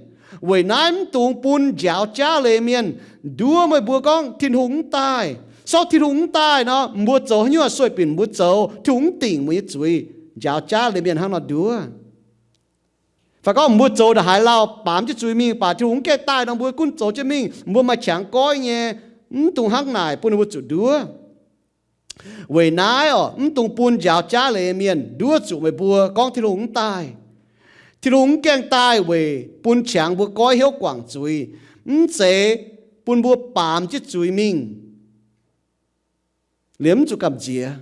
Weic naaiv mv dungx bun njaaux jaav leiz mienh nduov meih mbuo gorngv Tin-Hungh mv daaih. Se gorngv Tin-Hungh mv daaih nor, mbuo zoux haaix nyungc sueih binc mbuo zoux, Tin-Hungh mv dingc mbuo nyei zuiz. Njaaux jaav leiz mienh hnangv nor nduov. Fai gorngv mbuo zoux ndongc haaix lauh baamz jienv zuiz mingh, baac Tin-Hungh mv gaengh daaih nor, mbuo gunv zoux jienv mingh, mbuo maaih qangx goiv nyei, mv dungx hnangv naaic bun ninh mbuo zuqc nduov. Weic naaiv orqc, mv dungx bun njaaux jaav leiz mienh nduov zuqc meih mbuo gorngv Tin-Hungh mv daaih. Tin-Hungh mv gaengh daaih weic bun qangx mbuo goiv hnyouv guangc zuiz, mv zeiz bun mbuo baamz jienv zuiz mingh, liemh mv zuqc gamh nziex.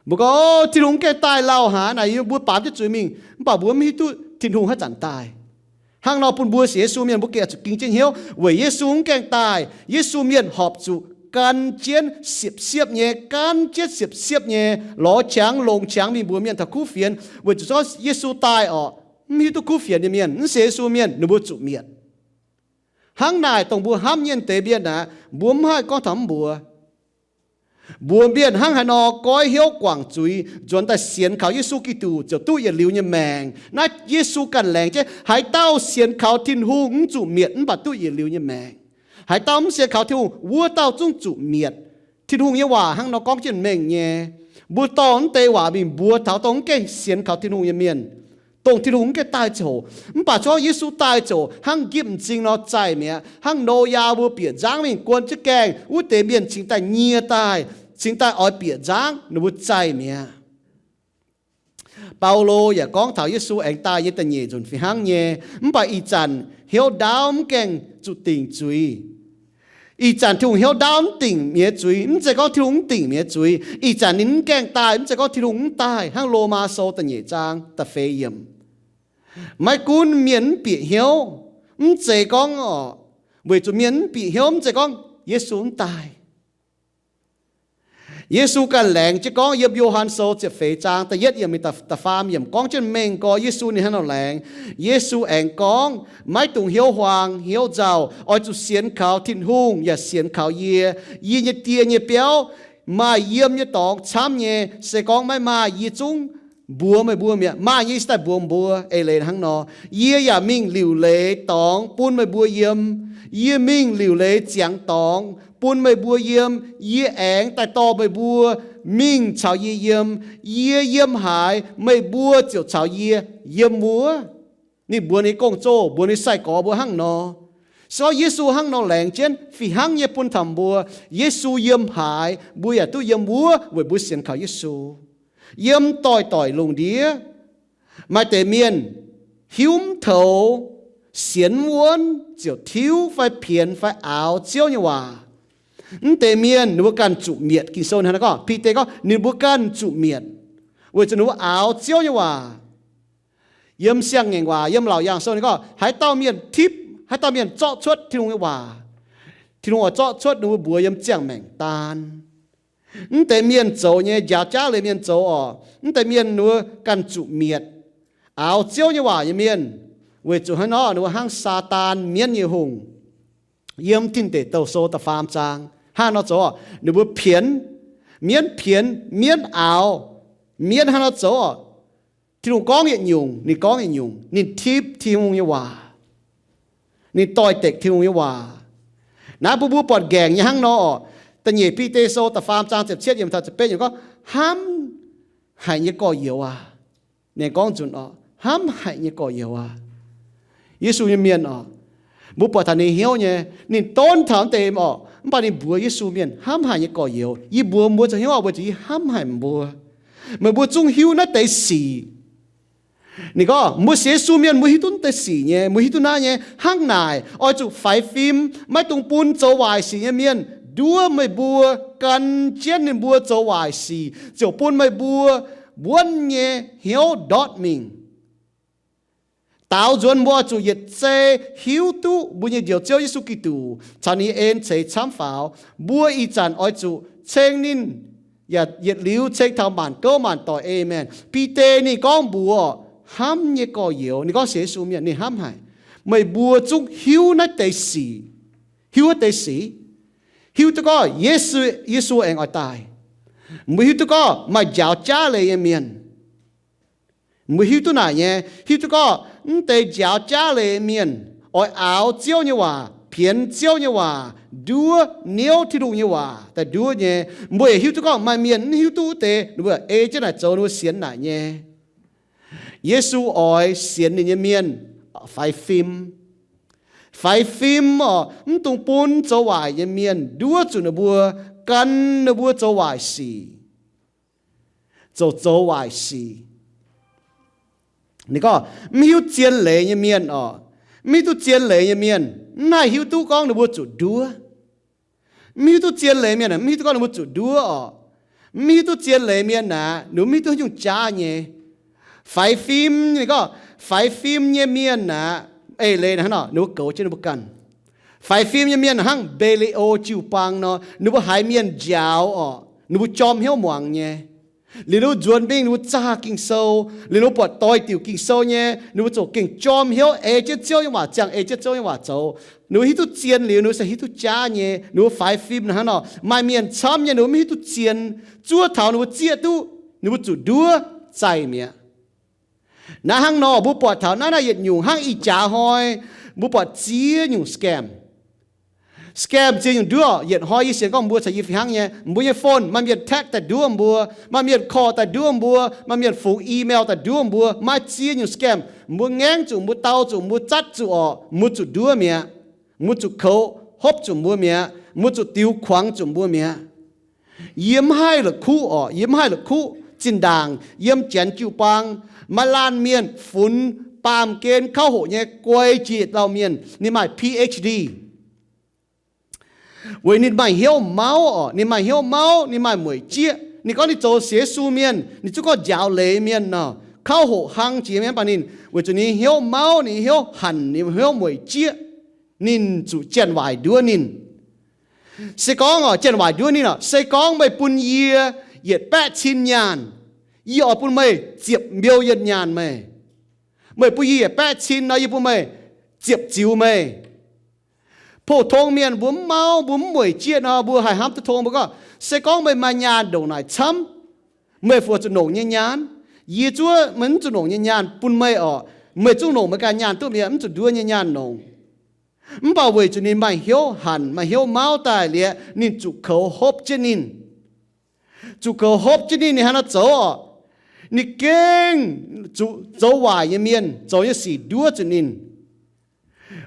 Mbuo gorngv, o, Tin-Hungh mv gaengh daaih lauh haic naaic, yie mbuo baamz jienv zuiz mingh, mv baac mbuo mv hiuv duqv Tin-Hungh haaix zanc daaih. Hnangv nor bun mbuo sienx Yesu mienh mbuo gengh zuqc ging jienv hnyouv weic Yesu mv gaengh daaih, Yesu mienh horpc zuqc gan jienv siepv-siepv nyei, gan jienv siepv-siepv nyei, lorz qangx longc qangx mingh mbuox mienh taux kuv fienx, weic zuqc zorqv Yesu daaih orqc, mv hiuv duqv kuv fienx nyei mienh, mv sienx Yesu mienh, ninh mbuo zuqc mietc. Hnangv naaic dongh mbuo hnamv nyei deix mienh aqv, mbuo mv haih gorngv taux mv mbuox. Mbuox mienh hnangv haaix nor goiv hnyouv guangc zuiz, nzuonx daaih sienx kaux Yesu Giduc ziouc duqv yietc liuz nyei maengc. Naaiv Yesu ganh laengz jienv, haaix dauh sienx kaux Tin-Hungh mv zuqc mietc mv baac duqv yietc liuz nyei maengc. Haaix dauh mv sienx kaux Tin-Hungh, wuov dauh zungv zuqc mietc. Tin-Hungh nyei waac hnangv nor gorngv jienv mengh nyei. Mbuo dorh mv deix waac mingh mbuox taux dongh mv gaengh sienx kaux Tin-Hungh nyei mienh, dongh Tin-Hungh mv gaengh daaih ziouc hoc. Mv baac se gorngv Yesu daaih ziouc hoc, hnangv njipv m'zing nor zaih mi'aqv. Hnangv Noyaa mbuo bieqc nzangv mingh guon jienv gaengh, wuov deix mienh cingx daaih nyie daaih, cingx daaih oix bieqc nzangv, ninh mbuo zaih mi'aqv. Baulo yaac gorngv taux Yesu aengx daaih nyei da'nyeic nzunc fih hnangv nyei. Mv baac ih zanc hnyouv ndaauv mv gaengh zuqc dingc zuiz. Ih zanc Tin-Hungh hnyouv ndaauv mv dingc mienh nyei zuiz. Mv zeiz gorngv Tin-Hungh mv dingc mienh nyei zuiz. Ih zanc ninh mv gaengh daaih, mv zeiz gorngv Tin-Hungh mv daaih. Hnangv Lomaa Sou da'nyeic zaang da'feix yiemc. Maiv gunv mienh mv bieqc hnyouv, mv zeiz gorngv orqc, weic zuqc mienh mv bieqc hnyouv, mv zeiz gorngv Yesu mv daaih. Yesu ganh laengz jienv gorngv yiem Yo^han Sou ziepc feix zaang da'yietv yiemc mingh da'faam yiemc gorngv jienv mengh gorx Yesu ninh hnangv nor laengz. Yesu aengx gorngv, maiv dungx hnyouv huaang hnyouv nzauh, oix zuqc sienx kaux Tin-Hungh yaac sienx kaux yie. Yie nyei Die nyei biauv maaih yiem nyei dorngx camv nyei. Se gorngv maiv maaih, yie zungv mbuox meih mbuo mi'aqv. Maaih nyei yie se daaih mbuox mbuo. Eix leiz hnangv nor, yie yaac mingh liuc leiz dorngx bun meih mbuo yiem. Yie mingh liuc leiz ziangx dorngx bun meih mbuo yiem. Yie aengx daaih dorh meih mbuo mingh caux yie yiem. Yie yiem haaix, meih mbuo ziouc caux yie yiem wuov. Ninh mbuox ninh gong-zoh, mbuox ninh sai-gorx mbuo hnangv nor. Se gorngv Yesu hnangv nor laengz jienv fih hnangv nyei bun taux mbuo, Yesu yiem haaix, mbuo yaac duqv yiem wuov weic mbuo sienx kaux Yesu. Yiem doix-doix lungh ndiev, maaih deix mienh hiuv mv toux, sienx mv wuonv, ziouc tiuv fai pienx fai aaux Ziouv nyei waac. Mv deix mienh ninh mbuo ganh zuqc mietc. Ging-Sou hnangv naaiv gorngv, Bide gorngv ninh mbuo ganh zuqc mietc, weic zuqc ninh mbuo aaux Ziouv nyei waac. Yiem Siang-Ngaengc Waac, yiem Laauc Yaangh Sou ninh gorngv, haaix dauh mienh tipv, haaix dauh mienh zorqv cuotv Tin-Hungh nyei waac, Tin-Hungh oix zorqv cuotv ninh mbuo mbuox yiem ziangh maengc daan. Mv deix mienh zoux nyei, njaaux jaav leiz mienh zoux orqc, mv deix mienh ninh mbuo ganh zuqc mietc. Aaux Ziouv nyei waac nyei mienh, weic zuqc hnangv nor ninh mbuo hnangv Saadaan, mienv nyei hungh. Yiem Tin Deic Douh Sou da'faam zaang hnangv nor zoux orqc, ninh mbuo pienx, mienv pienx, mienv aaux, mienv hnangv nor zoux orqc. Tin-Hungh gorngv yietc nyungc, ninh gorngv yietc nyungc, ninh tipv Tin-Hungh nyei waac, ninh doix-dekc Tin-Hungh nyei waac. Naaiv bun mbuo buatc nqaengc nyei hnangv nor orqc. Da'nyeic Bide Sou da'faam zaang ziepc cietv yiemc taux ziepc betv yiemc gorngv, hnamv haic nyei gorx-youz aac. Ninh gorngv nzunc orqc, hnamv haic nyei gorx-youz aac. Yesu nyei mienh orqc, mbuo buatc taux ninh hnyouv nyei, ninh donv taux deix orqc, mv baac ninh mbuox Yesu mienh, hnamv haic nyei gorx-youz, yie mbuox mbuo zoux hnyouv weic zuqc yie hnamv haic mbuo. Meih mbuo zungv hiuv naaiv deix sic. Ninh gorngv, mbuo sienx Yesu mienh mbuo hiuv duqv naaiv deix sic nyei, mbuo hiuv duqv naaiv nyei. Hnangv naaic, oix zuqc faix fim, maiv dungx bun zoux waaic sic nyei mienh nduov meih mbuo, gan jienv ninh mbuo zoux waaic sic, ziouc bun meih mbuo wuonv nyei hnyouv ndortv mingh. Daaux nzuonx mbuo oix zuqc yietc zei hiuv duqv mbuo nyei Njoux Ziouv Yesu Giduc caux ninh nyei en ceix camv faaux. Mbuo ih zanc oix zuqc ceng ninh, yaac yietc liuz ceng taux maanc gouv maanc doic. Aamen. Bide ninh gorngv mbuox, hnamv nyei gorx-youz, ninh gorngv sienx Yesu mienh ninh hnamv haic. Meih mbuo zungv hiuv naaiv deix sic. Hiuv naaiv deix sic. Hiuv duqv gorngv Yesu, Yesu aengx oix daaih. Mbuo hiuv duqv gorngv maaih njaaux jaav leiz nyei mienh. Mbuo hiuv duqv naaic nyei, hiuv duqv gorngv mv deix njaaux jaav leiz mienh oix aaux Ziouv nyei waac, pienx Ziouv nyei waac, nduov niouv Tin-Hungh nyei waac daaih nduov nyei. Mbuo yaac hiuv duqv gorngv maaih mienh mv hiuv duqv wuov deix, ninh mbuo ei jienv naaic zoux, ninh mbuo sienx naaic nyei. Yesu oix sienx ninh nyei mienh faix fim. Faix fim orqc, mv dungx bun zoux waaic nyei mienh nduov zuqc ninh mbuo, gan ninh mbuo zoux waaic sic, zoux zoux waaic sic. Ninh gorngv mv hiuv zien leiz nyei mienh orqc, mv hiuv duqv zien leiz nyei mienh, mv haih hiuv duqv gorngv ninh mbuo zuqc nduov. Mv hiuv duqv zien leiz mienh aeqv, mv hiuv duqv gorngv ninh mbuo zuqc nduov orqc. Mv hiuv duqv zien leiz mienh aeqv, ninh mbuo mv hiuv duqv haaix nyungc jaav nyei. Faix fim, ninh gorngv faix fim nyei mienh aeqv, Eix leiz naaiv nor, ninh mbuo goux jienv ninh mbuo ganh. Faix fim nyei mienh hnangv Mbe^li^o jiu-baang nor, ninh mbuo haiz mienh njaaux orqc, ninh mbuo jorm hnyouv muangx nyei. Liuz ninh mbuo nzuonx mingh ninh mbuo zaah Ging-Sou, liuz ninh mbuo buatc doix-diuc Ging-Sou nyei, ninh mbuo ziouc gengh jorm hnyouv ei jienv Ziouv nyei waac, ziangh ei jienv Ziouv nyei waac zoux. Ninh mbuo hiuv duqv zien liuz, ninh mbuo se hiuv duqv jaav nyei. Ninh mbuo faix fim naaiv nor, maaih mienh camv nyei ninh mbuo maiv hiuv duqv zien. Zuov taux ninh mbuo zieqv duqv, ninh mbuo zuqc nduov zaih mi'aqv. Naaiv hnangv nor mbuo buatc taux naaiv naaiv yietc nyungc hnangv ih jaax hnoi, mbuo buatc ziex nyungc scam. Scam ziex nyungc nduov. Yietc hnoi yie sienx gorngv mbuo caux yie fih hnangv nyei, mbuo nyei phone maaih mienh text daaih nduov mbuo, maaih mienh call daaih nduov mbuo, maaih mienh fungx email daaih nduov mbuo, maaih ziex nyungc scam. Mbuo ngaengv zuqc, mbuo dau zuqc, mbuo zatv zuqc orqc, mbuo zuqc nduov mi'aqv. Mbuo zuqc koux hopv zuqc mbuo mi'aqv. Mbuo zuqc diux kuangx zuqc mbuo mi'aqv. Yie mv haih la'kuqv orqc, yie mv haih la'kuqv. Zinh ndaangc yiem janx jiu-baang, maaih laanh mienh funx baamh gen kauv hoqc nyei guei jiex dauh mienh, ninh maaih Ph.D. Weic ninh maaih hnyouv mauv orqc, ninh maaih hnyouv mauv, ninh maaih mueic jieqv. Ninh gorngv ninh zoux sienx Yesu mienh, ninh zungv gorngv njaaux leiz mienh nor, kauv hoqc hlang jiex mienh, mv baac ninh weic zuqc ninh hnyouv mauv, ninh hnyouv hanc, ninh hnyouv mueic jieqv, ninh zuqc janx-waaic nduov ninh. Se gorngv orqc, janx-waaic nduov ninh orqc, se gorngv meih bun yie yietc baeqv cin nyaanh, yie oix bun meih ziepc million nyaanh meih. Meih bun yie yietc baeqv cin nor, yie bun meih ziepc ziux meih. Pou-tong mienh mbuo mv mauv, mbuo mv mueic jieqv nor, mbuo haih hnamv duqv tong. Mbuo gorngv, se gorngv meih maaih nyaanh ndongc naaic camv, meih fu'jueiv zuqc nongc nyei nyaanh. Yie zuov meih mv zuqc nongc nyei nyaanh bun meih orqc. Meih zungv nongc meih ganh nyaanh duqv mi'aqv, mv zuqc nduov nyei nyaanh nongc. Mv baac weic zuqc ninh maaih hnyouv hanc, maaih hnyouv mauv daaih liuz, ninh zuqc koux hopv jienv ninh. Zuqc koux hopv jienv ninh, ninh hnangv naaiv zoux orqc, ninh gengh zuqc zoux waaic nyei mienh zoux nyei sic nduov zuqc ninh.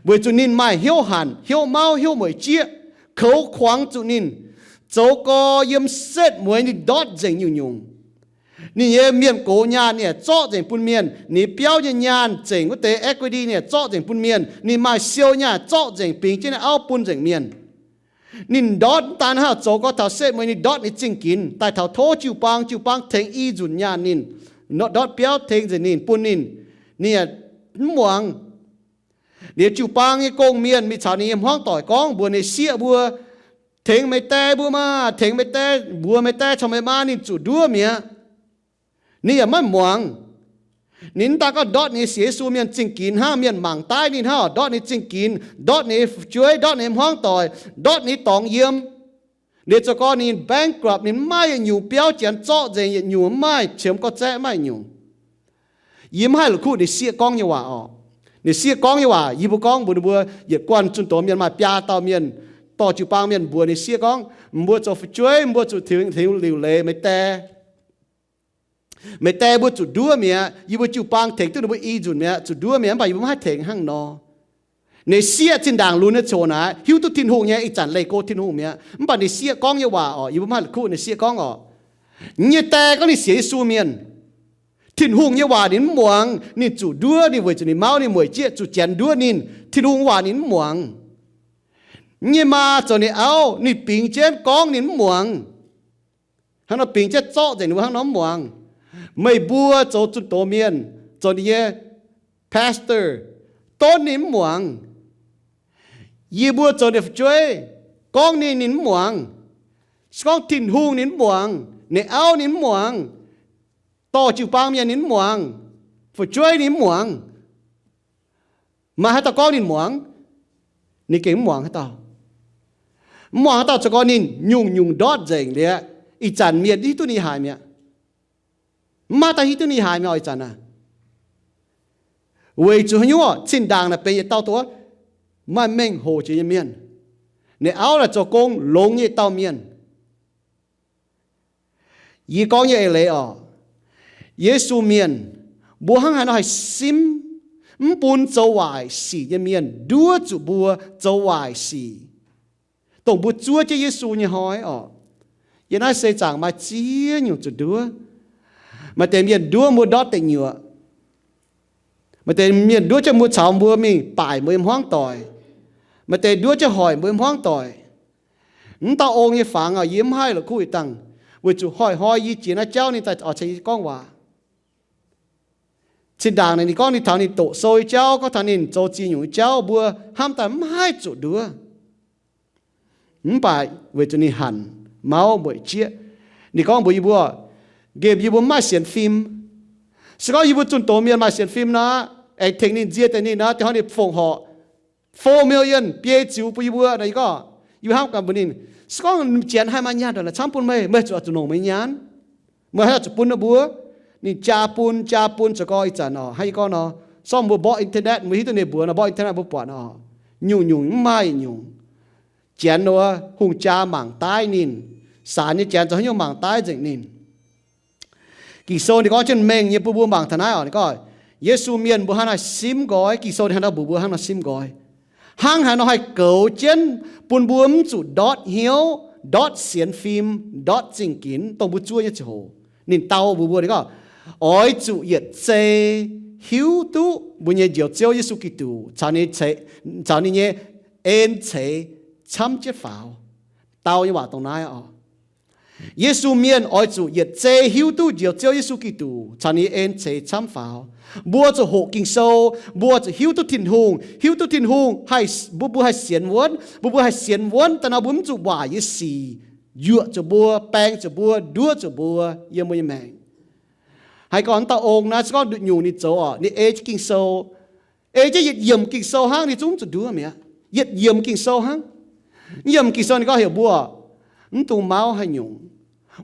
Weic zuqc ninh maaih hnyouv hanc, hnyouv mauv, hnyouv mueic jieqv, koux kuangx zuqc ninh. Zoux gau yiem setv mueiz ninh ndortv nzengc nyungc-nyungc. Ninh nyei mienh gox nyaanh ninh yaac zorqv nzengc bun mienh. Ninh biauv nyei nyaanh zengc wuov deix equity ninh yaac zorqv nzengc bun mienh. Ninh maaih siou nyaanh zorqv nzengc bingx jienv ninh auv bun nzengc mienh. Ninh ndortv mv daan hnangv, zoux gau taux setv mueiz ninh ndortv ninh zingh ginx daaih taux tov jiu-baang, jiu-baang tengx i nzunc nyaanh ninh, ndortv biauv tengx nzengc ninh bun ninh, ninh yaac mv muangx. Liuz jiu-baang nyei gong-mienh mingh caux ninh nyei hmuangv doic gorngv mbuox ninh sieqv mbuo, tengx meih die mbuo maah, tengx meih die, mbuox meih die caux meih maa ninh zuqc nduov mi'aqv. Ninh yaac maiv muangx. Ninh mv daan gorngv ndortv ninh sienx Yesu mienh zingh ginx hnangv, mienh mangc daaih ninh hnangv, ndortv ninh zingh ginx, ndortv ninh fu'jueiv, ndortv ninh hmuangv doic, ndortv ninh dorngx yiem. Liuz zoux gau ninh bankrupt, ninh mv maaih yietc nyungc, biauv janx zorqv nzengc, yietc nyungc mv maaih, qiemx gorx-zaeqv mv maaih nyungc. Yie mv haih la'kuqv ninh sieqv gorngv nyei waac orqc. Ninh sieqv gorngv nyei waac, yie mbuo gorngv mbuox ninh mbuo, yietc guanh zunh doz mienh maaih biaa dauh mienh, dorh jiu-baang mienh mbuox ninh sieqv gorngv, mbuo zoux fu'jueiv mbuo zuqc tengx liuc leiz meih die. Meih die mbuo zuqc nduov mi'aqv. Yie mbuo jiu-baang tengx duqv ninh mbuo i nzunc mi'aqv, zuqc nduov mi'aqv, mv baac yie mbuo mv haih tengx hnangv nor. Ninh sieqv zinh ndaangc lunx nyei coc naaic hiuv duqv Tin-Hungh nyei, ih zanc leih go Tin-Hungh mi'aqv, mv baac ninh sieqv gorngv nyei waac orqc, yie mbuo mv haih la'kuqv ninh sieqv gorngv orqc. Yie nyei die gorngv ninh sienx Yesu mienh, Tin-Hungh nyei waac ninh mv muangx, ninh zuqc nduov, ninh weic zuqc ninh mauv, ninh mueic jieqv, zuqc janx nduov ninh. Tin-Hungh waac ninh mv muangx. Yie nyei maa zoux ninh auv, ninh bingx jienv gorngv ninh mv muangx. Hnangv nor bingx jienv zorqv nzengc ninh mbuo hnangv nor mv muangx. Meih mbuo zoux zunh doz mienh, zoux ninh nyei pastor, donv ninh mv muangx. Yie mbuo zoux ninh fu'jueiv, gorngv ninh, ninh mv muangx. Se gorngv Tin-Hungh ninh mv muangx, ninh auv ninh mv muangx, dorh jiu-baang mienh ninh mv muangx, fu'jueiv ninh mv muangx. Maaih haaix dauh gorngv ninh muangx? Ninh gengh mv muangx haaix dauh. Mv muangx haaix dauh zoux gau ninh nyungc-nyungc ndortv nzengc liuz, ih zanc mienh hiuv duqv ninh haaix mi'aqv. Mv maaih dauh hiuv duqv ninh haaix mi'aqv ih zanc aav. Weic zuqc haaix nyungc? Zinh ndaangc naaic benx yietc dauh dongh maaih mengh hoc jiex nyei mienh. Ninh auv naaic zoux gong longx nyei dauh mienh. Yie gorngv nyei eix leiz orqc, Yesu mienh, mbuo hnangv haaix nor haih simv mv bun zoux waaic sic nyei mienh nduov zuqc mbuo zoux waaic sic, dongh mbuo zuov jienv Yesu nyei hnoi orqc? Yiem naaiv seix zaangc maaih ziex nyungc zuqc nduov. Maaih deix mienh nduov mbuo ndortv deic nyuoqc. Maaih deix mienh nduov jienv mbuo caux mbuo mingh baaic mbuo nyei hmuangv doic. Maaih deix nduov jienv hoic mbuo nyei hmuangv doic. Mv dauh ong nyei fangx, yie mv haih la'kuqv ih dangh, weic zuqc hoic hnoi yie jiex naaiv jauv ninh daaih oix caux yie gorngv waac. Zinh ndaangc naaic ninh gorngv ninh taux ninh doqc sou nyei jauv, gorngv taux ninh zoux ziex nyungc nyei jauv, mbuo hnamv daaih mv haih zuqc nduov. Mv baac weic zuqc ninh hanc mauv mbueic jieqv, ninh gorngv mbuox yie mbuo, nqemh yie mbuo mv maaih sienx fim. Se gorngv yie mbuo zunh doz mienh maaih sienx fim nor, aengx tengx ninh nzie deix ninh nor, da'hoi ninh fongc horc four million biei ziux bun yie mbuo nor, yie gorngv, yie mbuo hnamv gaax mbuox ninh, se gorngv janx haih maaih nyaanh ndongc naaic camv bun meih, meih zuqc oix zuqc longc meih nyaanh. Meih haih zuqc bun ninh mbuo. Ninh jaa bun, jaa bun zoux gau ih zanc oc, hnangv yie gorngv nor, sorng mbuo mborqv internet, mbuo hiuv duqv ninh mbuox nor, mborqv internet mbuo buatc oc, nyungc-nyungc mv maaih nyungc. Janx nor, hungh jaa mangc daaih ninh, saanx nyei janx zoux haaix nyungc mangc daaih nzengc ninh. Ging-Sou ninh gorngv jienv mengh nyei bun mbuo mangc taux naaiv oc. Ninh gorngv Yesu mienh mbuo hnangv naaiv simv nqoi. Ging-Sou ninh hnangv nor mbuox mbuo hnangv nor simv nqoi. Hnangv haaix nor haih goux jienv bun mbuo mv zuqc ndortv hnyouv, ndortv sienx fim, ndortv zingh ginx, dongh mbuo zuov nyei ziangh hoc. Ninh dau mbuox mbuo, ninh gorngv, oix zuqc yietc zei hiuv duqv mbuo nyei Njoux Ziouv Yesu Giduc caux ninh nyei en ceix camv jienv faaux. Dau nyei waac dongh naaiv oc. Yesu mienh oix zuqc yietc zei hiuv duqv Njoux Ziouv Yesu Giduc caux ninh nyei en ceix camv faaux. Mbuo zuqc hoqc Ging-Sou, mbuo zuqc hiuv duqv Tin-Hungh. Hiuv duqv Tin-Hungh haih, mbuo, mbuo haih sienx wuonv. Mbuo, mbuo haih sienx wuonv daaih nor, mbuo mv zuqc waaic nyei sic yuoqc zuqc mbuo, baeng zuqc mbuo, nduov zuqc mbuo yiem mbuo nyei maengc. Haiz gorngv dauh ong naaiv, se gorngv nduqc nyungc ninh zoux oc, ninh ei jienv Ging-Sou, ei jienv yietc yiemc Ging-Sou hnangv, ninh zungv mv zuqc nduov mi'aqv. Yietc yiemc Ging-Sou hnangv. Yiemc Ging-Sou ninh gorngv heuc mbuo, mv dungx mauv haaix nyungc,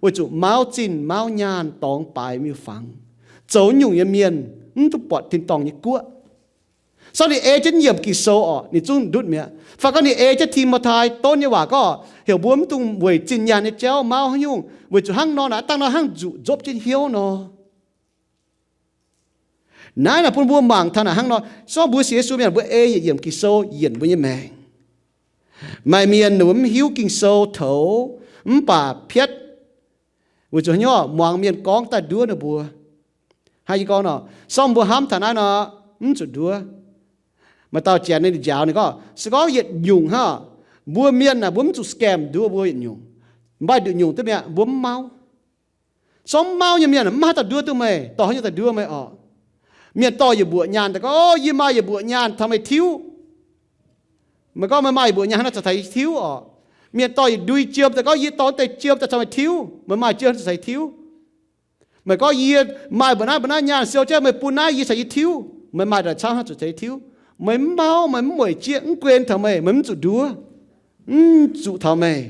weic zuqc mauv zinh mauv nyaanh dorngx baaix miuc-fangx, zoux nyungc nyei mienh mv duqv buatc tin-dorngh nyei guoqv. Sorng ninh ei jienv yiemc Ging-Sou oc, ninh zungv ndutv mi'aqv. Fai gorngv ninh ei jienv Ti^mo^tai donv nyei waac gorngv heuc mbuo mv dungx weic zinh nyaanh nyei jauv mauv haaix nyungc, weic zuqc hnangv nor naaic, dangh nor hnangv nzuqc nzuopv jienv hnyouv nor. Naaiv naaic bun mbuo mangc taux naaic hnangv nor, sorng mbuo sienx Yesu mienh mbuo ei yietc yiemc Ging-Sou yienc mbuo nyei maengc. Maaih mienh ninh mbuo mv hiuv Ging-Sou toux, mv baac piatv, weic zuqc haaix nyungc, muangx mienh gorngv daaih nduov ninh mbuo. Hnangv yie gorngv nor, sorng mbuo hnamv taux naaiv nor, mv zuqc nduov. Maaih dauh janx ninh njaaux ninh gorngv, se gorngv yietc nyungc hnangv, mbuo mienh naaic mbuo mv zuqc scam nduov mbuo yietc nyungc. Maaih nduqc nyungc duqv mi'aqv, mbuo mv mauv. Sorng mv mauv nyei mienh mv haih daaih nduov duqv meih, dorh haaix nyungc daaih nduov meih oc. Mienh dorh yietc mbuoqc nyaanh daaih gorngv, o, yie maaih yietc mbuoqc nyaanh taux meih tiuv. Meih gorngv meih maaih yietc mbuoqc nyaanh hnangv naaiv zuqc taux yie tiuv oc. Mienh dorh yietc ndui jiem daaih gorngv, yie dorh deix jiem daaih taux meih tiuv. Meih maaih jiem zuqc taux yie tiuv. Meih gorngv yie maaih mbuo naaiv mbuo naaiv nyaanh siou jienv meih bun naaiv yie caux yie tiuv. Meih maaih daaih camv hnangv zuqc taux yie tiuv. Meih mv mauv, meih mv mueic jieqv, mv guen taux meih, meih mv zuqc nduov. Mv zuqc taux meih.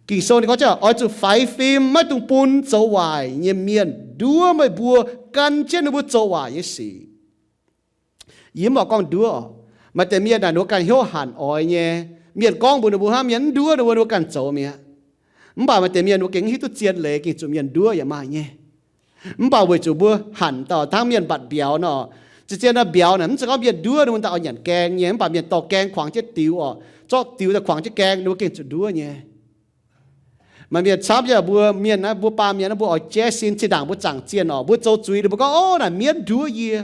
Ging-Sou ninh gorngv jienv oix zuqc faix fim, maiv dungx bun zoux waaic nyei mienh nduov meih mbuo gan jienv ninh mbuo zoux waaic nyei sic. Yie mv baac gorngv nduov oc. Maaih deix mienh naaic ninh mbuo ganh hnyouv hanc oix nyei. Mienh gorngv mbuox ninh mbuo hnangv, mienh mv nduov ninh mbuo, ninh mbuo ganh zoux mi'aqv. Mv baac maaih deix mienh mbuo gengh hiuv duqv zien leiz, gengh zuqc mienh nduov yaac maaih nyei. Mv baac weic zuqc mbuo hanc dauh hnangv mienh mbatc mbiauz nor, zien-zien nor mbiauz naaic mv zeiz gorngv mienh nduov ninh mbuo daaih oix nyanc gaeng nyei, mv baac mienh dorh gaeng kuangx jienv diux oc, zorqv diux daaih kuangx jienv gaeng, ninh mbuo gengh zuqc nduov nyei. Maaih mienh camv nyei, mbuo mienh naaiv, mbuo baamh mienh naaiv, mbuo oix jaiv sin, zinh ndaangc mbuo zaangc zienh oc, mbuo zoux zuiz ninh mbuo gorngv, o, naaic mienv nduov yie.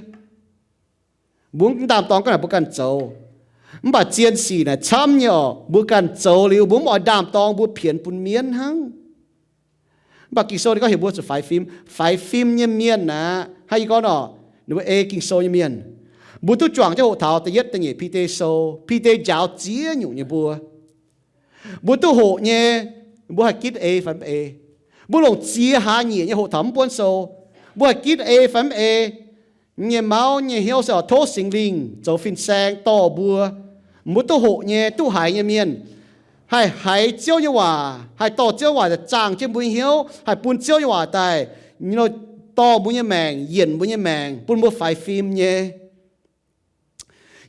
Mbuo mv ndaam-dorng ga'naaic mbuo ganh zoux. Mv baac zien sic naaic camv nyei oc, mbuo ganh zoux liuz mbuo mv oix ndaam-dorng, mbuo pienx bun mienv hnangv. Mv baac Ging-Sou ninh gorngv heuc mbuo zuqc faix fim. Faix fim nyei mienh aqv, hnangv yie gorngv nor, ninh mbuo ei Ging-Sou nyei mienh. Mbuo duqv juangc jienv hoqc taux da'yietv da'nyeic Bide Sou, Bide njaaux ziex nyungc nyei mbuo. Mbuo duqv hoqc nyei, mbuo haih ginv ei fai mv ei. Mbuo longc ziex hlaax nyieqc nyei hoqc taux mv buonv sou, mbuo haih ginv ei fai mv ei. Nyei mauv nyei hnyouv se oix tov Singx Lingh zoux fin-saeng dorh mbuo. Mbuo duqv hoqc nyei, duqv haiz nyei mienh haih haiz Ziouv nyei waac, haih dorh Ziouv waac daaih zaangh jienv mbuo nyei hnyouv, haih bun Ziouv nyei waac daaih dorh mbuo nyei maengc, yienc mbuo nyei maengc, bun mbuo faix fim nyei.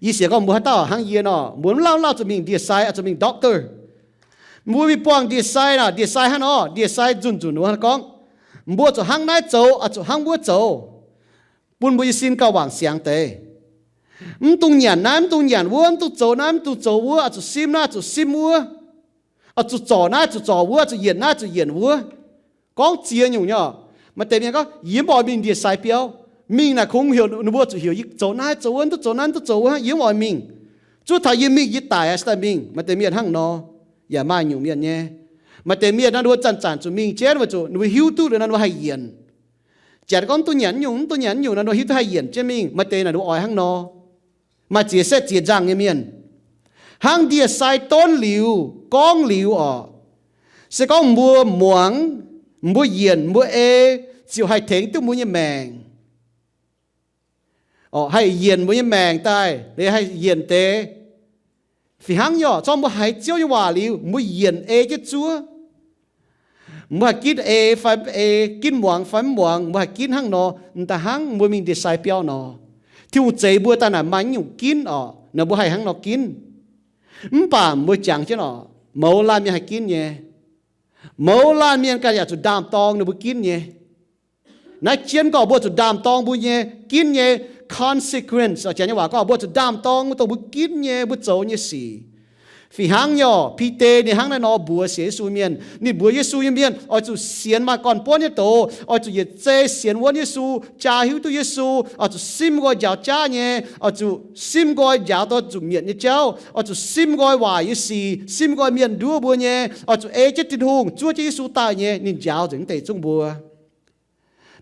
Yie sienx gorngv mbuo haaix dauh hnangv yie nor, mbuo mv lauh lauh zuqc mingh ndie-sai, oix zuqc mingh doctor. Mbuo mingh buangh ndie-sai nor, ndie-sai hnangv nor, ndie-sai nzunc nzunc wuov gorngv, mbuo zuqc hnangv naaiv zoux, oix zuqc hnangv wuov zoux, bun mbuo nyei sin gauh wangc siangx deix. Mv dungx nyanc naaiv, mv dungx nyanc wuov, mv dungx zoux naaiv, mv dungx zoux wuov, oix zuqc simv naaiv, oix zuqc simv wuov, oix zuqc zorc naaiv, zuqc zorc wuov, zuqc yienc naaiv, zuqc yienc wuov. Gorngv ziex nyungc nyei. Maaih deix mienh gorngv, yie mv oix mingh ndie-sai biauv. Mingh naaic kungx heuc ninh mbuo zuqc heuc yie zoux naaiv zoux wuov, duqv zoux naaiv duqv zoux wuov, yie mv oix mingh. Zuov taux yie mingh yie daic se daaih mingh. Maaih deix mienh hnangv nor, yaac maaih nyungc mienh nyei. Maaih deix mienh nor ninh mbuo zanc-zanc zuqc mingh jienv weic zuqc ninh mbuo hiuv duqv liuz nor ninh mbuo haih yienc. Janx gorngv mv duqv nyanc nyungc, mv duqv nyanc nyungc nor, ninh hiuv duqv haih yienc jienv mingh. Maaih deix naaic ninh mbuo oix hnangv nor. Maaih ziex setv ziex nzangh nyei mienh, hnangv ndie-sai donv liuz, gorngv liuz orqc, se gorngv mbuo muangx, mbuo yienc, mbuo ei, ziouc haih tengx duqv mbuo nyei maengc. Orqc, haih yienc mbuo nyei maengc daaih, liuz haih yienc deix. Fih hnangv nyei orqc, zorngv mbuo haiz Ziouv nyei waac liuz, mbuo yienc ei jienv zuov. Mbuo haih ginv ei fai mv ei, ginv muangx fai mv muangx, mbuo haih ginv hnangv nor, m'daaih hnangv mbuo mingh ndie-sai biauv nor. Tin-Hungh zeix mbuo daaih naaic maaih nyungc ginv orqc, naaic mbuo haih hnangv nor ginv. Mv baac mbuo jangx jienv orqc, mouz laanh mienh haih ginv nyei. Mouz laanh mienh ganh yaac zuqc ndaam-dorng ninh mbuo ginv nyei. Naaiv jienv gorngv mbuo zuqc ndaam-dorng mbuo nyei ginv nyei consequence. Janx nyei waac gorngv mbuo zuqc ndaam-dorng mbuo dongh mbuo ginv nyei, mbuo zoux nyei sic. Fih hnangv nyei orqc, Bide ninh hnangv naaiv nor mbuox sienx Yesu mienh. Ninh mbuox Yesu nyei mienh oix zuqc sienx maaih gorn-buonv nyei doz, oix zuqc yietc zei sienx wuonv Yesu, jaa hiuv duqv Yesu, oix zuqc simv nqoi njaaux jaav nyei, oix zuqc simv nqoi njaaux dongh zuqc mietc nyei jauv, oix zuqc simv nqoi waaic nyei sic, simv nqoi mienh nduov mbuo nyei, oix zuqc ei jienv Tin-Hungh, zuov jienv Yesu daaih nyei, ninh njaaux nzengc deix zungv mbuo.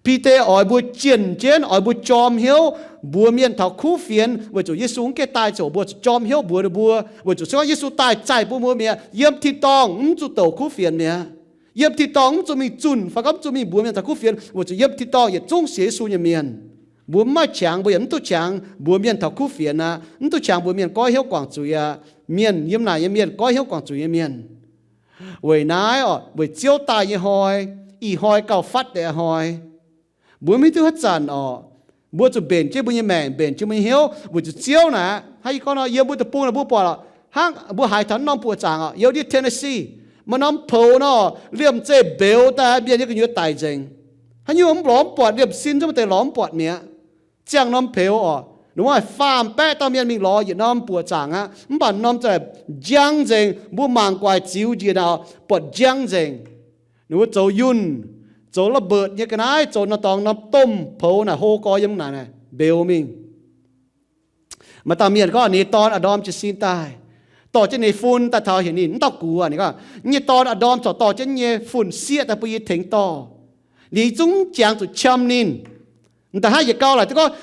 Bide oix mbuo jienh jienv, oix mbuo jorm hnyouv mbuox mienh taux kuv fienx, weic zuqc Yesu mv gaengh daaih ziouc mbuo zuqc jorm hnyouv mbuox ninh mbuo, weic zuqc se gorngv Yesu daaih zaih bun mbuo mi'aqv, yiem tin-dorngh mv zuqc douc kuv fienx mi'aqv. Yiem tin-dorngh mv zuqc mingh zunh fai gorngv mv zuqc mingh mbuox mienh taux kuv fienx, weic zuqc yiem tin-dorngh yietc zungv sienx Yesu nyei mienh. Mbuo mv maaih qangx, mbuo yaac mv duqv qangx mbuox mienh taux kuv fienx aqv, mv duqv qangx mbuox mienh goiv hnyouv guangc zuiz aqv. Mienh yiem naaic nyei mienh goiv hnyouv guangc zuiz nyei mienh. Weic naaiv orqc, weic Ziouv daaih nyei hnoi, ih hnoi gauh fatv deix hnoi. Mbuo mv hiuv duqv haaix zanc orqc, mbuo zuqc mbenc jienv mbuo nyei maengc, mbenc jienv mbuo nyei hnyouv, weic zuqc Ziouv naaic, hnangv yie gorngv nor, yiem mbuo deic-bung naaic mbuo buatc lorqc, hnangv mbuo haiz taux norm buoqc zaangc orqc, yiem ndie Tennessee, maaih norm poux nor, liemh zeih mbeux daaih mienh nyei gu'nyuoz daic nzengc. Haaix nyungc mv lorz mv buatc, liemh sin zungv maaih deix lorz mv buatc mi'aqv. Ziangh norm peux orqc, ninh mbuo faam-baeqv dauh mienh mingh lorz yietc norm buoqc zaangc aqv, mv baac norm za'gengh njang nzengc, mbuo mangc guaix ziux njiec naaic buatc njang nzengc. Ninh mbuo zoux yunh, zoux la'mbeic nyei ga'naaiv, zoux norm dorngx norm domh poux naaic hlo gorx yiem naaic mbeux mingh. Maaih dauh mienh gorngv ninh nyei dorn a'ndorm jiez sin daaih, dorh jienv ninh nyei fun daaih taux heuc ninh, mv dauh gux aac, ninh gorngv, yie nyei dorn a'ndorm corc dorh jienv yie nyei fun-sieqv daaih bun yie tengx dorh. Liuz yie zungv mv jangx zuqc qam ninh. M'daaih hnangv yietc gau laaic duqv gorngv,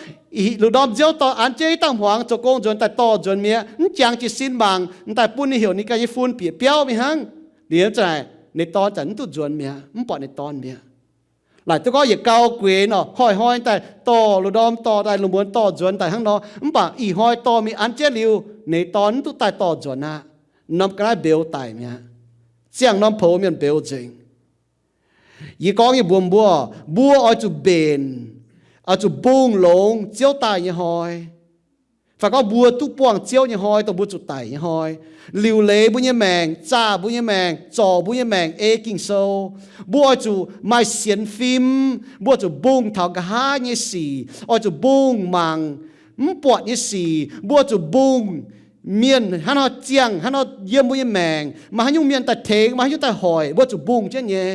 lungh ndorm nziouv dorh an jienv i dangh hmuangx zoux gong nzuonx daaih dorh nzuonx mi'aqv, mv jangx jiez sin mangc, m'daaih bun ninh heuc ninh ganh nyei fun bieqc biauv mingh hnangv. Liuz za'naaic ninh dorn za'gengh mv duqv nzuonx mi'aqv, mv buatc ninh dorn mi'aqv. Laaic duqv gorngv yietc gau gueix nor, hnoi-hnoi daaih dorh, lungh ndorm dorh daaih, lungh muonz dorh nzuonx daaih hnangv nor, mv baac ih hnoi dorh mingh an jienv liuz, ninh dorn mv duqv daaih dorh nzuonx aqv. Norm ga'naaiv mbeux daic mi'aqv. Ziangh norm poux mienh mbeux nzengc. Yie gorngv nyei mbuox mbuo, mbuo oix zuqc mbenc, oix zuqc mbungh longx Ziouv daaih nyei hnoi. Fai gorngv mbuo duqv buangh Ziouv nyei hnoi, dongh mbuo zuqc daic nyei hnoi. Liuc leiz mbuo nyei maengc, zaah mbuo nyei maengc, zorc mbuo nyei maengc ei Ging-Sou. Mbuo oix zuqc maaih sienx fim, mbuo oix zuqc mbungh taux nqa'haav nyei sic, oix zuqc mbungh mangc mv buatc nyei sic, mbuo oix zuqc mbungh mienh hnangv nor ziangh, hnangv nor yiem mbuo nyei maengc, maaih haaix nyungc mienh daaih tengx, maaih haaix nyungc daaih hoic, mbuo zuqc mbungh jienv nyei.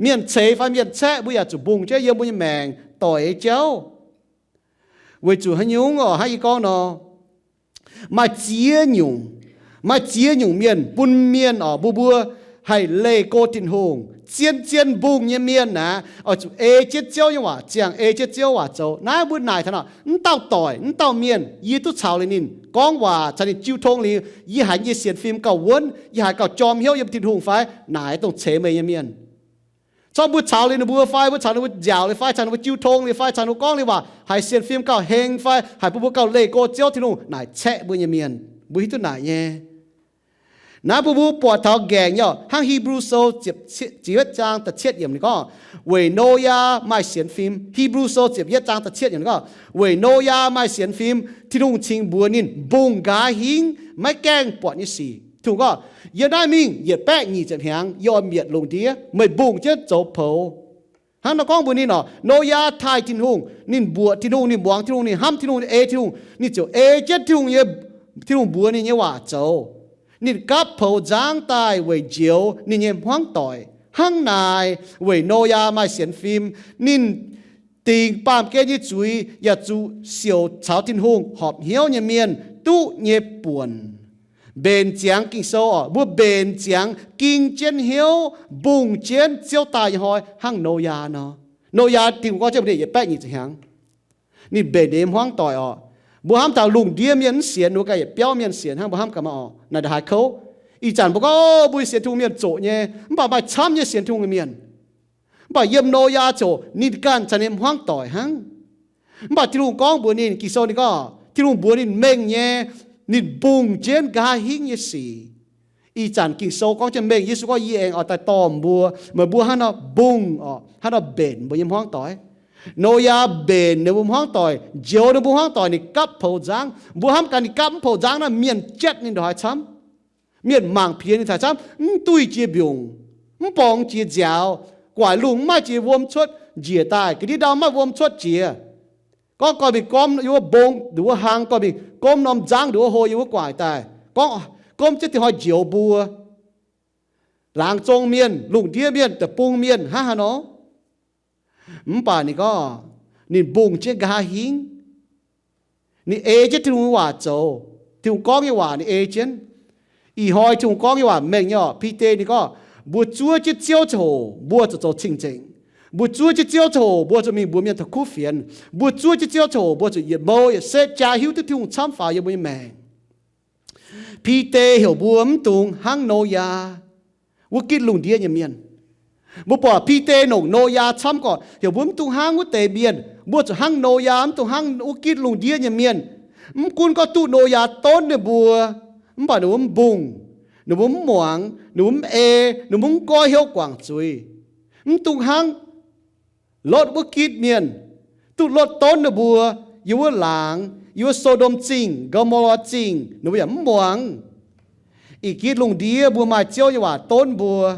Mienh ceix fai mienh caeqv, mbuo yaac zuqc mbungh jienv yiem mbuo nyei maengc doic nyei jauv. Weic zuqc haaix nyungc orqc? Hnangv yie gorngv nor, maaih ziex nyungc, maaih ziex nyungc mienh bun mienh orqc, mbuo mbuo haih leih go Tin-Hungh. Zien-zien mbungh nyei mienh aeqv, oix zuqc ei jienv Ziouv nyei waac ziangh, ei jienv Ziouv waac zoux. Naaiv mbuo naaic taux nor, mv dauh doic, mv dauh mienh yie duqv caux liuz ninh gorngv waac, caux ninh jiu tong liuz, yie haiz yie sienx fim gauh wuonv, yie haiz gauh jorm hnyouv yiem Tin-Hungh fai? Naaic dongh ceix meih nyei mienh. Corc mbuo caux liuz ninh mbuo fai, mbuo caux ninh mbuo nziaauc liuz fai, caux ninh mbuo jiu tong liuz fai, caux ninh mbuo gorngv liuz waac, haiz sienx fim gauh heng fai, haiz bun mbuo gauh leih go Ziouv Tin-Hungh, naaic caeqv mbuo nyei mienh. Mbuo hiuv duqv naaic nyei. Naaiv bun mbuo buatc taux ngaengc nyei, hnangv Hipv^lu Sou ziepc yietv zaang da'cietv yiemc ninh gorngv, weic Noyaa maaih sienx fim. Hipv^lu Sou ziepc yietv zaang da'cietv yiemc ninh gorngv, weic Noyaa maaih sienx fim, Tin-Hungh cingx mbuox ninh mbungh nqa'haav hingv maiv gaengh buatc nyei sic. Tin-Hungh gorngv, yiem naaiv mingh yietc baeqv nyic ziepc hnyangx yie oix mietc lungh ndiev, meih mbungh jienv zoux poux. Hnangv nor gorngv mbuox ninh orqc, Noyaa taaih Tin-Hungh, ninh mbuoqc Tin-Hungh, ninh muangx Tin-Hungh, ninh hnamv Tin-Hungh, ninh ei Tin-Hungh, ninh ziouc ei jienv Tin-Hungh nyei, Tin-Hungh mbuox ninh nyei waac zoux. Ninh gapv poux nzangv daaih weic njoux ninh nyei hmuangv doic. Hnangv naaic, weic Noyaa maaih sienx fim, ninh dingc baamh gen nyei zuiz yaac zuqc siouc caux Tin-Hungh horpc hnyouv nyei mienh duqv nyei buonc. Mbenc ziangx Ging-Sou orqc, mbuo mbenc ziangx ging jienv hnyouv, mbungh jienv Ziouv daaih nyei hnoi hnangv Noyaa nor. Noyaa, Tin-Hungh gorngv jienv mbuo ninh yietc baeqv nyic ziepc hnyangx, ninh mbenc ninh nyei hmuangv doic oc. Mbuo hnamv taux lungh ndiev mienh mv sienx, ninh mbuo ganh yietc biauv mienh sienx hnangv, mbuo hnamv gaax maah oc. Naaic ndongc haaix kouv. Ih zanc mbuo gorngv, o, mbuo sienx Tin-Hungh mienh zoqc nyei, mv baac maaih camv nyei sienx Tin-Hungh nyei mienh. Mv baac yiem Noyaa ziouc ninh ganh caux ninh hmuangv doic hnangv. Mv baac Tin-Hungh gorngv mbuox ninh, Ging-Sou ninh gorngv, Tin-Hungh mbuox ninh mengh nyei, ninh mbungh jienv nqa'haav hingv nyei sic. Ih zanc Ging-Sou gorngv jienv mengh, Yesu gorngv, yie aengx oix daaih dorh mbuo, meih mbuo hnangv nor mbungh oc, hnangv nor mbenc mbuo nyei hmuangv doic. Noyaa mbenc ninh mbuo hmuangv doic, njoux ninh mbuo hmuangv doic, ninh gapv poux nzangv. Mbuo hnamv gaax ninh gapv mv poux nzangv naaiv, mienh jatv ninh ndongc haaix camv. Mienh mangc piex ninh taux camv, mv duih jiex mbiungc, mv borngz jiex nziaaux, guaaic lungh mv maaih jiex wuom cuotv njiec daaih, ga'ndiev ndau mv maaih wuom cuotv jiex. Gorngv gorngv mingh gormv yiem wuov mbong, ndongc wuov hlang, gorngv mingh gomv norm nzangv, ndongc wuov hlo yiem wuov guaaic daaih. Gorngv gomv jienv dingc hnoi njoux mbuo. Laangz zong mienh, lungh ndiev mienh, deic-bung mienh hnangv haaix nor. Mv baac ninh gorngv, ninh mbungh jienv nqa'haav hingv. Ninh ei jienv Tin-Hungh nyei waac zoux. Tin-Hungh gorngv nyei waac ninh ei jienv. Ih hnoi Tin-Hungh gorngv nyei waac mengh nyei oc. Bide ninh gorngv, mbuo zuov jienv Ziouv ziangh hoc mbuo zuqc zoux cing-nzengc. Mbuo zuov jienv Ziouv ziangh hoc mbuo zuqc mingh mbuox mienh taux kuv fienx. Mbuo zuov jienv Ziouv ziangh hoc mbuo zuqc yietc mouh yietc setv jaa hiuv duqv Tin-Hungh camv faaux yiem mbuo nyei maengc. Bide heuc mbuo mv dungx hnangv Noyaa wuov gitv lungh ndiev nyei mienh. Mbuo buatc Bide longc Noyaa camv gorqv heuc mbuo mv dungx hnangv wuov deix mienh. Mbuo zuqc hnangv Noyaa, mv dungx hnangv wuov gitv lungh ndiev nyei mienh. Mv gunv gorngv duqv Noyaa donv ninh mbuo, mv baac ninh mbuo mv mbungh, ninh mbuo mv muangx, ninh mbuo mv ei, ninh mbuo mv goiv hnyouv guangc zuiz. Mv dungx hnangv Lotv wuov gitv mienh, duqv Lotv donv ninh mbuo yiem wuov laangz, yiem wuov So^ndom Zingh, Go^mo^laa Zingh, ninh mbuo yaac mv muangx. Ih gitv lungh ndiev mbuo maaih Ziouv nyei waac donv mbuo,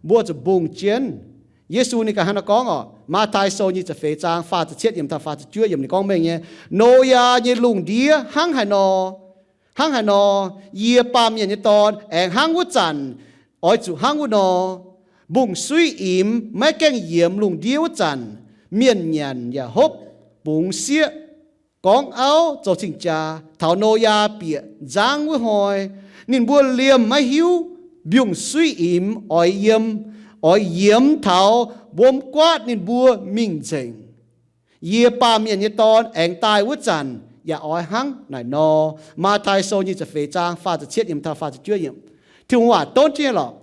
mbuo zuqc mbungh jienv. Yesu ninh ganh hnangv naaiv gorngv oc. Matv^tai Sou nyic ziepc feix zaang faah ziepc cietv yiemc taux faah ziepc juov yiemc ninh gorngv mengh nyei, Noyaa nyei lungh ndiev hnangv haaix nor, hnangv haaix nor, yie, Baamh Mienh nyei Dorn, aengx hnangv wuov zanc oix zuqc hnangv wuov nor. Mbungv-suiv imx maiv gaengh yiemx lungh ndiev wuov zanc, mienh nyanc yaac hopv, bungx sieqv, gorngv auv, zoux cing-jaa, taux Noyaa bieqc nzangv wuov hnoi. Ninh mbuo liemh maiv hiuv mbiungc-suiv imx oix yiem, oix yiemx taux wuom guaatv ninh mbuo mingh nzengc. Yie, Baamh Mienh nyei Dorn, aengx daaih wuov zanc yaac oix hnangv naaic nor. Matv^tai Sou nyic ziepc feix zaang faah ziepc cietv yiemc taux faah ziepc juov yiemc. Tin-Hungh waac donv jienv nyei lorqc,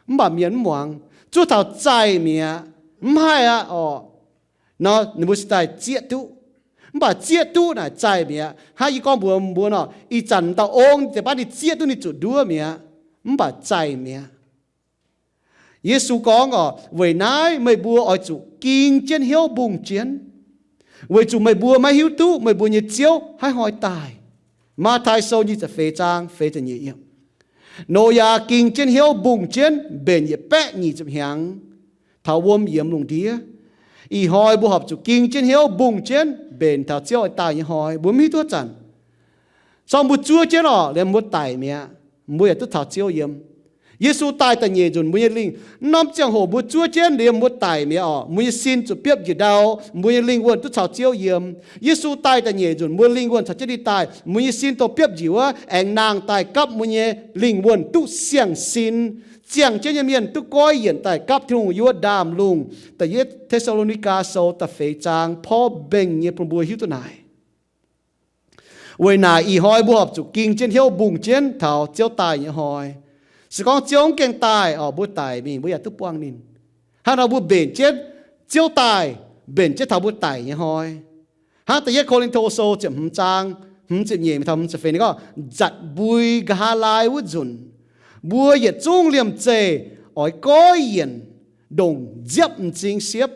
mv baac mienh mv muangx. Zuov taux zaih mi'aqv, mv haih aqv orqc. Nor ninh mbuo cingx daaih zieqv duqv. Mv baac zieqv duqv naaic zaih mi'aqv. Hnangv yie gorngv mbuox mbuo nor, ih zanc dauh ong deix baav ninh zieqv duqv ninh zuqc nduov mi'aqv, mv baac zaih mi'aqv. Yesu gorngv oc, weic naaiv meih mbuo oix zuqc ging jienv hnyouv mbungh jienv, weic zuqc meih mbuo maiv hiuv duqv meih mbuo nyei Ziouv haaix hnoi daaih. Matv^tai Sou nyic ziepc feix zaang feix ziepc nyeic yiemc. Noyaa ging jienv hnyouv mbungh jienv mbenc yietc baeqv nyic ziepc hnyangx, taux wuom yiemx lungh ndiev. Ih hnoi mbuo horpc zuqc ging jienv hnyouv mbungh jienv mbenc taux Ziouv oix daaih nyei hnoi. Mbuo mv hiuv duqv zanc. Sorng mbuo zuov jienv orqc, liemh mbuo daic mi'aqv, mbuo yaac duqv caux Ziouv yiem. Yesu daaih da'nyeic nzunc mbuo nyei lingh, norm ziangh hoc mbuo zuov jienv liemh mbuo daic mi'aqv orqc, mbuo nyei sin zuqc biopv njiec ndau, mbuo nyei lingh wuonh duqv caux Ziouv yiem. Yesu daaih da'nyeic nzunc mbuo lingh wuonh caux jienv ninh daaih, mbuo nyei sin dorh biopv njiec wuov, aengx nangh daaih gapv mbuo nyei lingh wuonh duqv siang sin. Ziangh jienv nyei mienh duqv goiv yienc daaih gapv Tin-Hungh yiem wuov ndaamv-lungh. Da'yietv Te^saa^lo^ni^gaa Sou da'feix zaang porv mbengh nyei bun mbuo hiuv duqv naaic. Weic naaic ih hnoi mbuo horpc zuqc ging jienv hnyouv mbungh jienv taux Ziouv daaih nyei hnoi. Se gorngv Ziouv mv gaengh daaih orqc, mbuo daic mingh mbuo yaac duqv buangh ninh. Hnangv nor mbuo mbenc jienv Ziouv daaih, mbenc jienv taux mbuo daic nyei hnoi. Hnangv da'yietv Ko^lin^to Sou ziepc hmz zaang hmz ziepc nyeic taux hmz ziepc feix ninh gorngv, nzatc mbui nqa'haav laai wuov nzunc, mbuo yietc zungv liemh zeih oix goiv yienc ndongc nziepv m'zing siepv.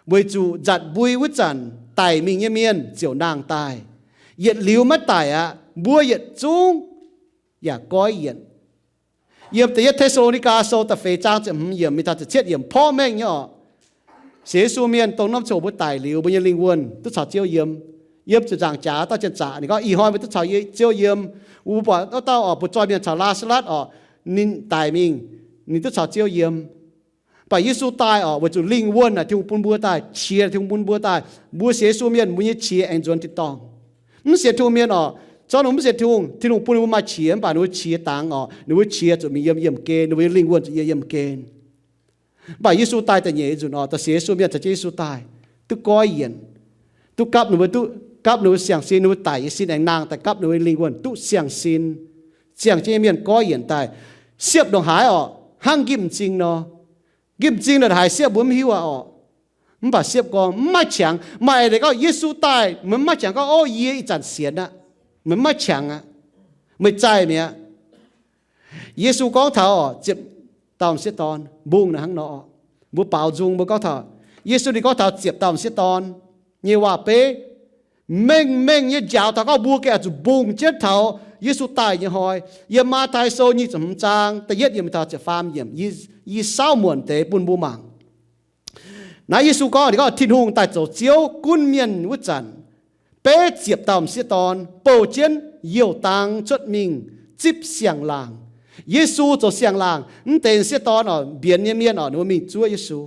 Weic zuqc nzatc mbui wuov zanc daic mingh nyei mienh ziouc nangh daaih. Yietc liuz maiv daic aqv, mbuo yietc zungv yaac goiv yienc. Yiem da'yietv Te^saa^lo^ni^gaa Sou da'feix zaang ziepc hmz yiemc mingh taux ziepc cietv yiemc porv mengh nyei orqc. Sienx Yesu mienh dongh norm ziangh hoc mbuo daic liuz, mbuo nyei lingh wuonh duqv caux Ziouv yiem. Yiem ziepc nzaangc jaax dauh janx-zaqc ninh gorngv, ih hnoi meih duqv caux Ziouv yiem. Wuov buatc wuov dauh orqc, mbuo zoih mienh caux Laa^saa^latv orqc, ninh daic mingh, ninh duqv caux Ziouv yiem. Mv baac Yesu daaih orqc, weic zuqc lingh wuonh naaic Tin-Hungh bun mbuo daaih, qiex Tin-Hungh bun mbuo daaih, mbuo sienx Yesu mienh mbuo nyei qiex aengx nzuonx tin-dorngh. Mv sienx Tin-Hungh mienh orqc, zorqv ninh mbuo mv sienx Tin-Hungh, Tin-Hungh bun ninh mbuo maaih qiex mv baac ninh mbuo qiex dangx orqc, ninh mbuo qiex zuqc mingh yiem yiemh gen, ninh mbuo nyei lingh wuonh zuqc yiem yiemh gen. Mv baac Yesu daaih da'nyeic nzunc oc, da'siec Yesu mienh caux jienv Yesu daaih, duqv goiv yienc, duqv gapv ninh mbuo, duqv gapv ninh mbuo siang-sin, ninh mbuo daic nyei sin aengx nangh daaih gapv ninh mbuo lingh wuonh duqv siang-sin, ziangh jienv nyei mienh goiv yienc daaih. Siepv ndongc haaix oc, hnangv nqimv m'zing nor. Nqimv m'zing ndongc haaix siepv mbuo mv hiuv aqv oc. Mv baac siepv gorngv, mv maaih qangx. Maaih eix leiz gorngv Yesu daaih, meih mv maaih qangx gorngv, ov, yie ih zanc sienx aqv. Meih mv maaih qangx aqv. Meih zaih mi'aqv. Yesu gorngv taux oc, ziepc dauh m'sieqv dorn, mbungh naaic hnangv nor. Mbuo baaux nzung mbuo gorngv taux, Yesu ninh gorngv taux ziepc dauh m'sieqv dorn nyei waac-beiv, mengh mengh nyei njaaux taux gorngv mbuo gengh oix zuqc mbungh jienv taux Yesu daaih nyei hnoi. Yiem Matv^tai Sou nyic ziepc hmz zaang da'yietv yiemc taux ziepc faam yiemc, yie, yie saauv muonc deix bun mbuo mangc. Naaiv Yesu gorngv, ninh gorngv Tin-Hungh daaih zoux Ziouv gunv mienh wuov zanc, beiv ziepc dauh m'sieqv dorn bouh jienv youh dang cuotv mingh zipv siang-laangc. Yesu zoux siang-laangc. Mv deix m'sieqv dorn oc, mbienx nyei mienh oc, ninh mbuo mingh zuov Yesu.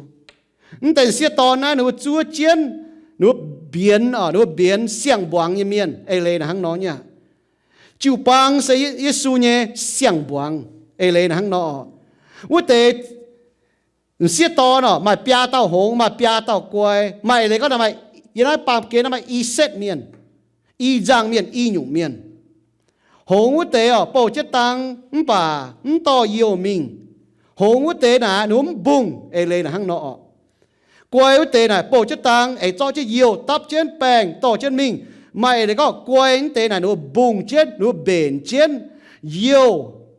Mv deix m'sieqv dorn naaiv ninh mbuo zuov jienv, ninh mbuo mbienx oc, ninh mbuo mbienx siang-mbuangz nyei mienh. Eix leiz naaic hnangv nor nyei aqv. Jiu-baang se Ye-, Yesu nyei siang-mbuangz. Eix leiz naaic hnangv nor oc. Wuov deix m'sieqv dorn oc, maaih biaa dauh hngongx, maaih biaa dauh guai. Maaih eix leiz gorngv naaic maaih, yiem naaiv baamh gen naaiv maaih i setv mienh, i nzangh mienh, i nyungc mienh. Hngongx wuov deix oc, bouh jienv dang mv baac mv dorh youh mingh. Hngongx wuov deix naaic ninh mbuo mv mbungh. Eix leiz naaic hnangv nor oc. Guai wuov deix naaic bouh jienv dang, aengx zorqv jienv youh, dapv jienv baengh, dorh jienv mingh. Maaih eix leiz gorngv guai wuov deix naaic ninh mbuo mbungh jienv, ninh mbuo mbenc jienv, youh.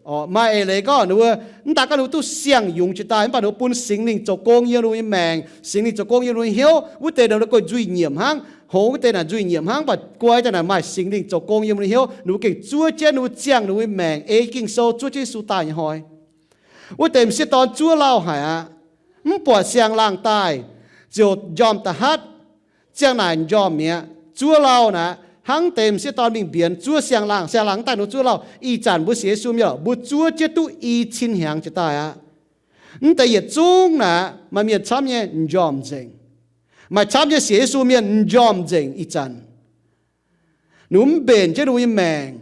Maaih eix leiz gorngv ninh mbuo, mv daaih gorngv ninh mbuo duqv siang-yungz jiex daaih, mv baac ninh mbuo bun Singx Lingh zoux gong yiem ninh mbuo nyei maengc, Singx Lingh zoux gong yiem ninh mbuo nyei hnyouv. Wuov deix ninh mbuo guei nzuih nyiemc hnangv. Hngongx wuov deix naaic nzuih nyiemc hnangv, mv baac guai daaih naaic maaih Singx Lingh zoux gong yiem ninh mbuo nyei hnyouv, ninh mbuo gengh zuov jienv, ninh mbuo ziangh ninh mbuo nyei maengc ei Ging-Sou zuov jienv Yesu daaih nyei hnoi. Wuov deix m'sieqv dorn zuov lauh haic aqv. Mv buatc siang-laangh daaih, ziouc njormh da'hatv, ziang naaic njormh mi'aqv. Zuov lauh naaic, hnangv deix m'sieqv dorn mingh mbienx zuov siang-laangh, siang-laangh mv daaih ninh mbuo zuov lauh. Ih zanc mbuo sienx Yesu mienh, mbuo zuov jienv duqv i cin hnyangx jiex daaih aqv. Mv deix yietc zungv naaic maaih mienh camv nyei m'njormh nzengc. Maaih camv nyei sienx Yesu mienh m'njormh nzengc ih zanc. Ninh mbuo mv mbenc jienv ninh mbuo nyei maengc,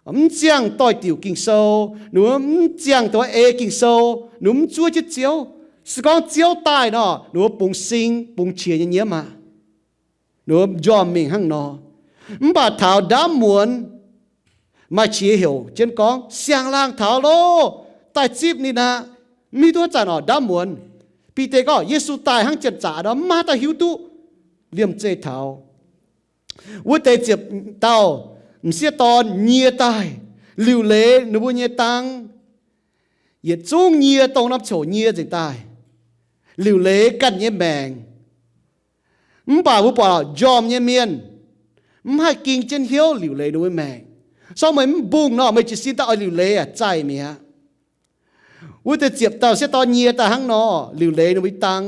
mv ziangh doix-diuc Ging-Sou, ninh mbuo mv ziangh dongh ei Ging-Sou, ninh mbuo mv zuov jienv Ziouv. Se gorngv Ziouv daaih nor, ninh mbuo bungx sing bungx qiex nyei nyiemv aqv. Ninh mbuo m'njormh mingh hnangv nor. Mv baac taux ndaamv muonz maaih qiex heuc jienv gorngv, siang-laangh taux loh, daaih zipv ninh aqv. Mv hiuv duqv zanc oc, ndaamv muonz. Bide gorngv Yesu daaih hnangv janx-zaqc nor, mv maaih dauh hiuv duqv liemh zeih taux. Wuov deix ziepc dauh m'sieqv dorn nyie daaih, liuc leiz ninh mbuo nyei dang. Yietc zungv nyie, dongh norm coc nyie nzengc daaih, liuc leiz ganh nyei maengc. Mv baac mbuo buatc njormh nyei mienh mv haih ging jienv hnyouv liuc leiz ninh mbuo maengc. Se gorngv meih mv mbungh nor, meih jiez sin daaih oix liuc leiz aqv, zaih mi'aqv. Wuov deix ziepc dauh m'sieqv dorn nyie daaih hnangv nor, liuc leiz ninh mbuo nyei dang.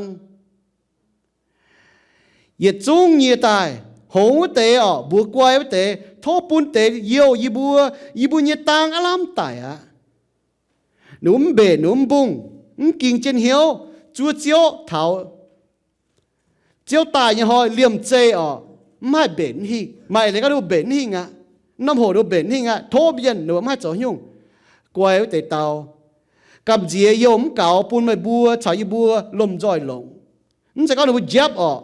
Yietc zungv nyie daaih, hngongx wuov deix oc, mbuox guai wuov deix, tov bun deix youh yie mbuo, yie mbuo nyei dang aav lamh daic aqv. Ninh mbuo mv mbenc, ninh mbuo mv mbungh, mv ging jienv hnyouv zuov Ziouv taux Ziouv daaih nyei hnoi liemh zeih oc, mv haih mbenc mv hingh. Maaih leiz gorngv ninh mbuo mbenc mv hingh aqv. Norm hoc ninh mbuo mbenc mv hingh aqv, tov mienh ninh mbuo mv haih zoux haaix nyungc. Guai wuov deix dau, gamh nziex youh mv gaux bun meih mbuo caux yie mbuo lomh nzoih longc. Mv zeiz gorngv ninh mbuo njapv orqc,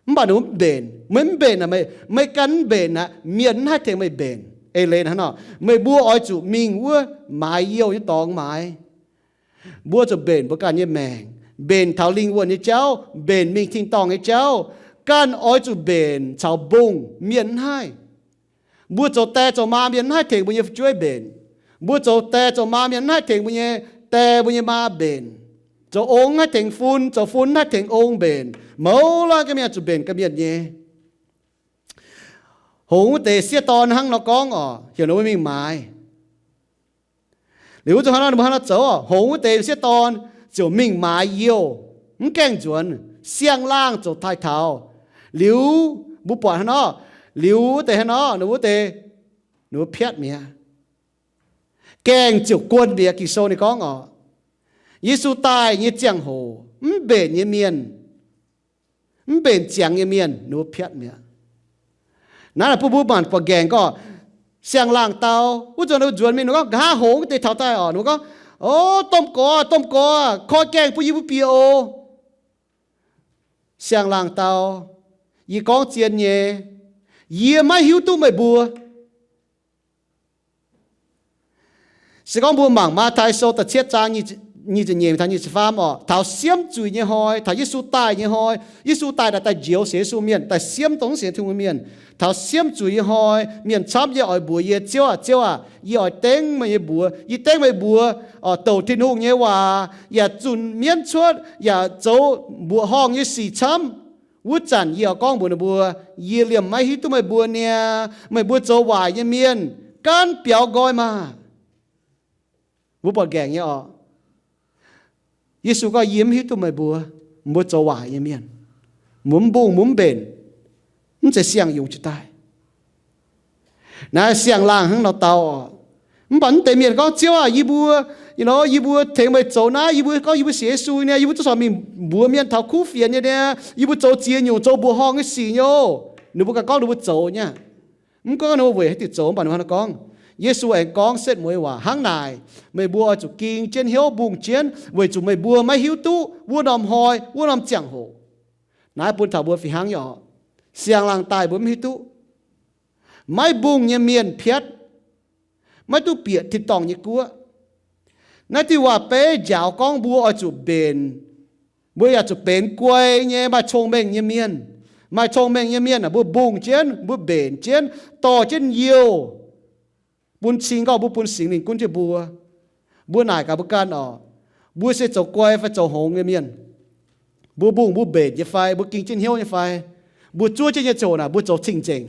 mv baac ninh mbuo mv mbenc. Meih mv mbenc aqv, meih, meih ganh mv mbenc aqv, mienh mv haih tengx meih mbenc. Eix leiz hnangv nor, meih mbuo oix zuqc mingh wuov maaiz youh nyei dorngx maaiz. Mbuo zuqc mbenc mbuo ganh nyei maengc, mbenc taux lingh wuonh nyei jauv, mbenc mingh tin-dorngh nyei jauv. Ganh oix zuqc mbenc caux mbungh, mienh mv haih. Mbuo zoux die zoux maa, mienh mv haih tengx mbuo nyei fu'jueiv mbenc. Mbuo zoux die zoux maa, mienh mv haih tengx mbuo nyei die, mbuo nyei maa mbenc. Zoux ong mv haih tengx fun, zoux fun mv haih tengx ong mbenc. Mouz laanh ga'mienh zuqc mbenc ga'mienh nyei. Hngongx wuov deix sieqv dorn hnangv nor gorngv orqc, heuc ninh mbuo mingh maaiz. Liuz wuov zanc hnangv nor, ninh mbuo hnangv nor zoux orqc, hngongx wuov deix sieqv dorn ziouc mingh maaiz youh, mv gaengh nzuonx, siang-laangh ziouc taaih taux. Liuz mbuo buatc hnangv nor, liuz wuov deix hnangv nor, ninh wuov deix, ninh mbuo piatv mi'aqv. Gaengh ziouc guon mi'aqv. Ging-Sou ninh gorngv orqc, Yesu daaih nyei ziangh hoc, mv mbenc nyei mienh, mv mbenc ziangx nyei mienh, ninh mbuo piatv mi'aqv. Naaiv naaic bun mbuo maanc buatc nqaengc gorngv, siang-laangh dau, wuov zanc ninh mbuo nzuonx mingh, ninh gorngv, nqa'haav hngongx wuov deix taux daaih orqc, ninh gorngv, O domh gorx, domh gorx, koi gaengh bun yie mbuo bieqc oc. Siang-laangh dau, yie gorngv zien nyei, yie maiv hiuv duqv meih mbuo. Se gorngv mbuo mangc Matv^tai Sou da'cietv zaang nyic ziepc nyeic taux nyic ziepc faam oc, taux siemv zuiz nyei hnoi, taux Yesu daaih nyei hnoi, Yesu daaih naaic daaih njoux sienx Yesu mienh, daaih siemv dongh sienx Tin-Hungh mienh. Taux siemv zuiz nyei hnoi, mienh camv nyei oix mbuox yie, Ziouv aah, Ziouv aah, yie oix dengv meih nyei mbuox, yie dengv meih mbuox douc Tin-Hungh nyei waac, yaac zunh mienv cuotv, yaac zoux mbuoqc horngh nyei sic camv. Wuov zanc yie oix gorngv mbuox ninh mbuo, yie liemh maiv hiuv duqv meih mbuo niaa, meih mbuo zoux waaic nyei mienh, gaanv biaux nqoi maah! Mbuo buatc nqaengc nyei oc. Yesu gorngv, yie mv hiuv duqv meih mbuo, mbuo zoux waaic nyei mienh. Mbuo mv mbungh, mbuo mv mbenc, mv zeiz siang-yungz jiex daaih. Naaiv siang-laangh hnangv nor dau oc. Mv baac mv deix mienh gorngv, Ziouv aah, yie mbuo, yie mbuo tengx meih zoux naaiv, yie mbuo gorngv yie mbuo sienx Yesu niaa, yie mbuo duqv corc mingh mbuox mienh taux kuv fienx nyei niaa, yie mbuo zoux ziex nyungc, zoux mbuoqc horngh nyei sic nyei oc. Ninh mbuo ganh gorngv ninh mbuo zoux nyei. Mv gunv ninh mbuo weic haaix diuc zoux, mv baac ninh mbuo hnangv nor gorngv. Yesu aengx gorngv setv mueiz waac hnangv naaic, meih mbuo oix zuqc ging jienv hnyouv mbungh jienv, weic zuqc meih mbuo maiv hiuv duqv wuov norm hnoi, wuov norm ziangh hoc. Naaiv bun taux mbuo fih hnangv nyei oc. Siang-laangh daaih mbuo mv hiuv duqv. Maiv mbungh nyei mienh piatv, maiv duqv bieqc tin-dorngh nyei guoqv. Naaiv diuh waac-beiv njaaux gorngv mbuo oix zuqc mbenc, mbuo yaac zuqc benx guai nyei, maaih cong-mengh nyei mienh. Maaih cong-mengh nyei mienh aah, mbuo mbungh jienv, mbuo mbenc jienv, dorh jienv youh bun cing, gorngv mbuo bun Singx Lingh gunv jienv mbuo. Mbuo naaic gaax mbuo ganh oc, mbuo se zoux guai fai zoux hngongx nyei mienh? Mbuo mbungh mbuo mbenc nyei fai? Mbuo ging jienv hnyouv nyei fai? Mbuo zuov jienv nyei ziangh hoc naaic mbuo zoux cing-nzengc,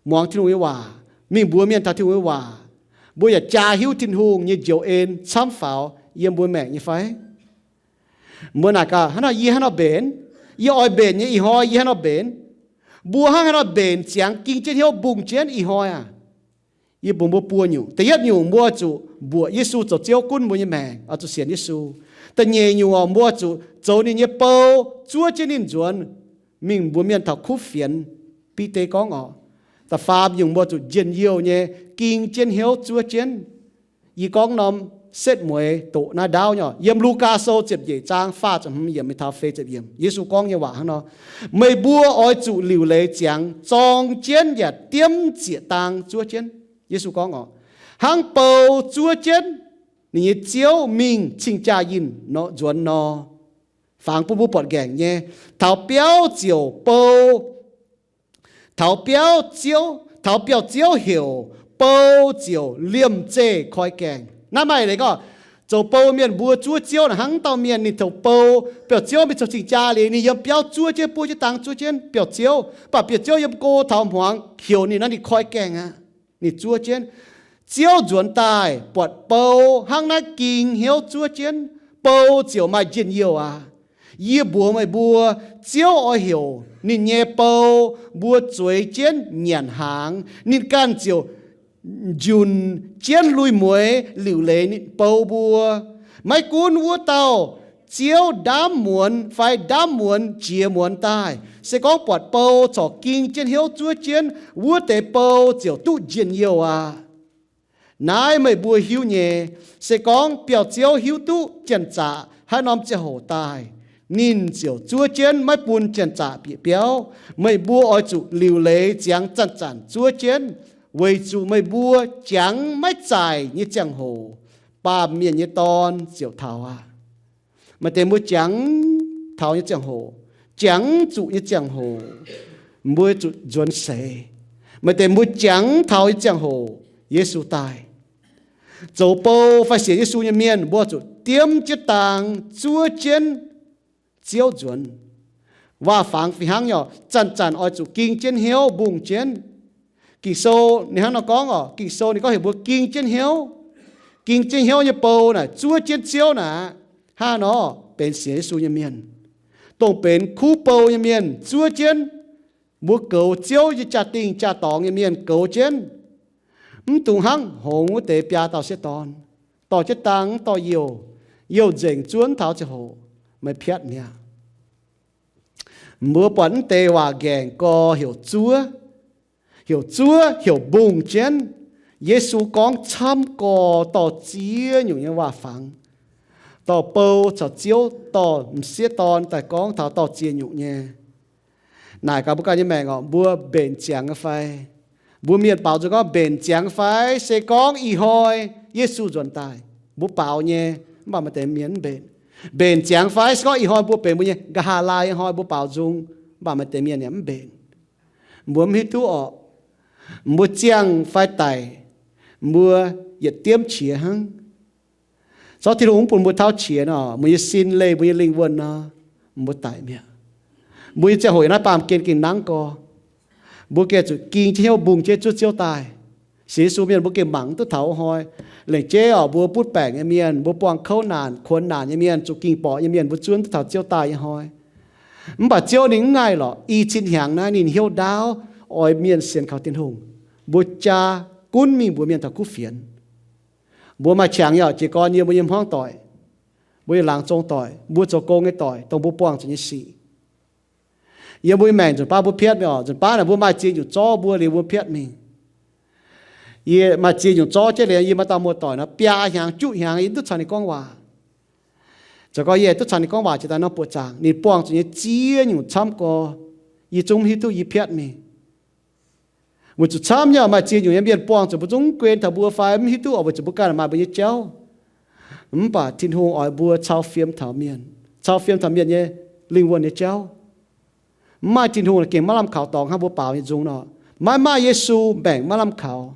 muangx Tin-Hungh nyei waac, mingh mbuox mienh taux Tin-Hungh nyei waac. Mbuo yaac jaa hiuv Tin-Hungh nyei njoux en camv faaux yiem mbuo maengc nyei fai? Mbuo naaic gaax, hnangv nor yie hnangv nor mbenc, yie oix mbenc nyei ih hnoi yie hnangv nor mbenc. Mbuo hnangv haaix nor mbenc ziangx ging jienv hnyouv mbungh jienv ih hnoi aah? Yie bun mbuo buo nyungc. Da'yietv nyungc, mbuo zuqc mbuoqc Yesu zoux Ziouv gunv mbuo nyei maengc, oix zuqc sienx Yesu. Da'nyeic nyungc oc, mbuo zuqc zoux ninh nyei bou, zuov jienv ninh nzuonx, mingh mbuox mienh taux kuv fienx, Bide gorngv oc. Da'faam nyungc, mbuo zuqc njien-youh nyei ging jienv hnyouv zuov jienv. Yie gorngv norm setv mueiz doqc naaiv ndaauv nyei oc. Yiem Lugaa Sou ziepc nyeic zaang faah ziepc hmz yiemc mingh taux feix ziepc yiemc, Yesu gorngv nyei waac hnangv nor, meih mbuo oix zuqc liuc leiz ziangx zorng jienv yaac diemv zieqc dang zuov jienv. Yesu gorngv oc, hnangv bou zuov jienv ninh nyei ziouv mingh cing-jaa yinh nor nzuonx nor. Fangx bun mbuo buatc nqaengc nyei, taux biauv ziouc bou, taux biauv ziouv, taux biauv-ziouv heuc, bou ziouc liemh zeih koi gaengh. Naaiv maaih leiz gorngv, zoux bou mienh mbuo zuov ziouv naaic hnangv dauh mienh ninh zoux bou, biauv-ziouv mingh zoux cing-jaa liuz ninh yiem biauv zuov jienv, buov jienv dang zuov jienv biauv-ziouv, mv baac biauv-ziouv yiem go taux hmuangx heuc ninh nor ninh koi gaengh aqv. Ninh zuov jienv. Ziouv nzuonx daaih buatc bou hnangv naaiv ging hnyouv zuov jienv, bou ziouc maaih njien-youh aqv. Yie mbuox meih mbuo, Ziouv oix heuc ninh nyei bou mbuo zueiz jienv nyanc hnaangx, ninh ganh ziouc njunc jienv lui-mueiz liuc leiz ninh bou mbuo. Maiv gunv wuov dauh Ziouv ndaamv muonz fai ndaamv muonz jiex muonz daaih, se gorngv buatc bou corc ging jienv hnyouv zuov jienv, wuov deix bou ziouc duqv njien-youh aqv. Naaiv meih mbuo hiuv nyei. Se gorngv biauv-ziouv hiuv duqv janx-zaqc haaix norm ziangh hoc daaih, ninh ziouc zuov jienv maiv bun janx-zaqc bieqc biauv. Meih mbuo oix zuqc liuc leiz ziangx zanc-zanc zuov jienv, weic zuqc meih mbuo jangx maiv zaaic nyei ziangh hoc, Baamh Mienh nyei Dorn ziouc taux aqv. Maaih deix mbuo jangx taux nyei ziangh hoc, jangx zuqc nyei ziangh hoc, mbuo zuqc nzuonx seix. Maaih deix mbuo jangx taux nyei ziangh hoc, Yesu daaih. Zoux bou fai sienx Yesu nyei mienh, mbuo zuqc diemv jienv dang zuov jienv Ziouv nzuonx. Waac-fangx fih hnangv nyei oc, zanc-zanc oix zuqc ging jienv hnyouv mbungh jienv. Ging-Sou ninh hnangv nor gorngv oc, Ging-Sou ninh gorngv heuc mbuo ging jienv hnyouv. Ging jienv hnyouv nyei bou naaic zuov jienv Ziouv naaic aqv. Hnangv nor benx sienx Yesu nyei mienh. Dongh benx kuv bou nyei mienh zuov jienv, mbuo goux Ziouv nyei jaa-dingh jaa-dorngx nyei mienh goux jienv. Mv dungx hnangv hngongx wuov deix biaa dauh sieqv dorn, dorh jienv dang mv dorh youh, youh nzengc zuov mv taux ziangh hoc, meih piatv mi'aqv. Mbuo buatc mv deix waac nqaengc gorx heuc zuov, heuc zuov, heuc mbungh jienv, Yesu gorngv camv gorx dorh ziex nyungc nyei waac-fangx, dorh bou caux Ziouv, dorh m'sieqv dorn daaih gorngv taux dorh ziex nyungc nyei. Naaic gaax mbuo ganh nyei maengc orqc, mbuo mbenc ziangx nyei fai? Mbuo mienh baaux nzung gorngv mbenc ziangx fai? Se gorngv ih hnoi Yesu nzuonx daaih, mbuo baaux nyei, mv baac maaih deix mienh mv mbenc. Mbenc ziangx fai? Se gorngv ih hnoi mbuo benx mbuo nyei nqa'haav laai nyei hnoi, mbuo baaux nzung, mv baac maaih deix mienh yaac mv mbenc. Mbuo mv hiuv duqv orqc, mbuo ziangh fai daic, mbuo yietc diemv qiex hnangv. Zorqv Tin-Hungh mv bun mbuo tauv qiex nor, mbuo nyei sin leih mbuo nyei lingh wuonh nor, mbuo daic mi'aqv. Mbuo nyei ziangh hoc yiem naaiv baamh gen gengh nangv gorx. Mbuo gengh zuqc ging jienv hnyouv mbungh jienv zuov Ziouv daaih. Sienx Yesu mienh mbuo gengh mangc mv duqv taux wuov hnoi. Lengc jeiv orqc, mbuo butv baengc nyei mienh, mbuo buangh kouv naanc, kuonx naanc nyei mienh, zuqc ging borqc nyei mienh, mbuo zuov mv duqv taux Ziouv daaih nyei hnoi. Mv baac Ziouv ninh mv ngaih lorqc. I cin hnyangx naaiv ninh hnyouv ndaauv oix mienh sienx kaux Tin-Hungh. Mbuo jaa gunv mingh mbuox mienh taux kuv fienx. Mbuo maaih qangx yaac jiez gorn yiem mbuo nyei hmuangv doic, mbuo nyei laangz zong doic, mbuo zoux gong nyei doic, dongh mbuo buangh zuqc nyei sic. Yiem mbuo nyei maengc nzunc baav mbuo piatv mingh orqc, nzunc baav naaic mbuo maaih ziex nyungc zorqv mbuo liuz mbuo piatv mingh. Yie maaih ziex nyungc zorqv jienv liuz yie maaih dauh muoz-doic nor biaa hnyangx juqv hnyangx yie mv duqv caux ninh gorngv waac. Zoux gau yie duqv caux ninh gorngv waac jiex daaih norm buoqc zaangc, ninh buangh zuqc nyei ziex nyungc camv gorx, yie zungv mv hiuv duqv yie piatv mingh. Weic zuqc camv nyei maaih ziex nyungc nyei mienh buangh zuqc mbuo zungv guen taux mbuo fai mv hiuv duqv orqc, weic zuqc mbuo ganh maaih mbuo nyei jauv. Mv baac Tin-Hungh oix mbuo cau fiem taux mienh, cau fiem taux mienh nyei lingh wuonh nyei jauv. Mv maaih Tin-Hungh gengh maiv lamh kaux dorngx hnangv mbuo baaux nyei nzung nor. Maiv maaih Yesu, maengc maiv lamh kaux.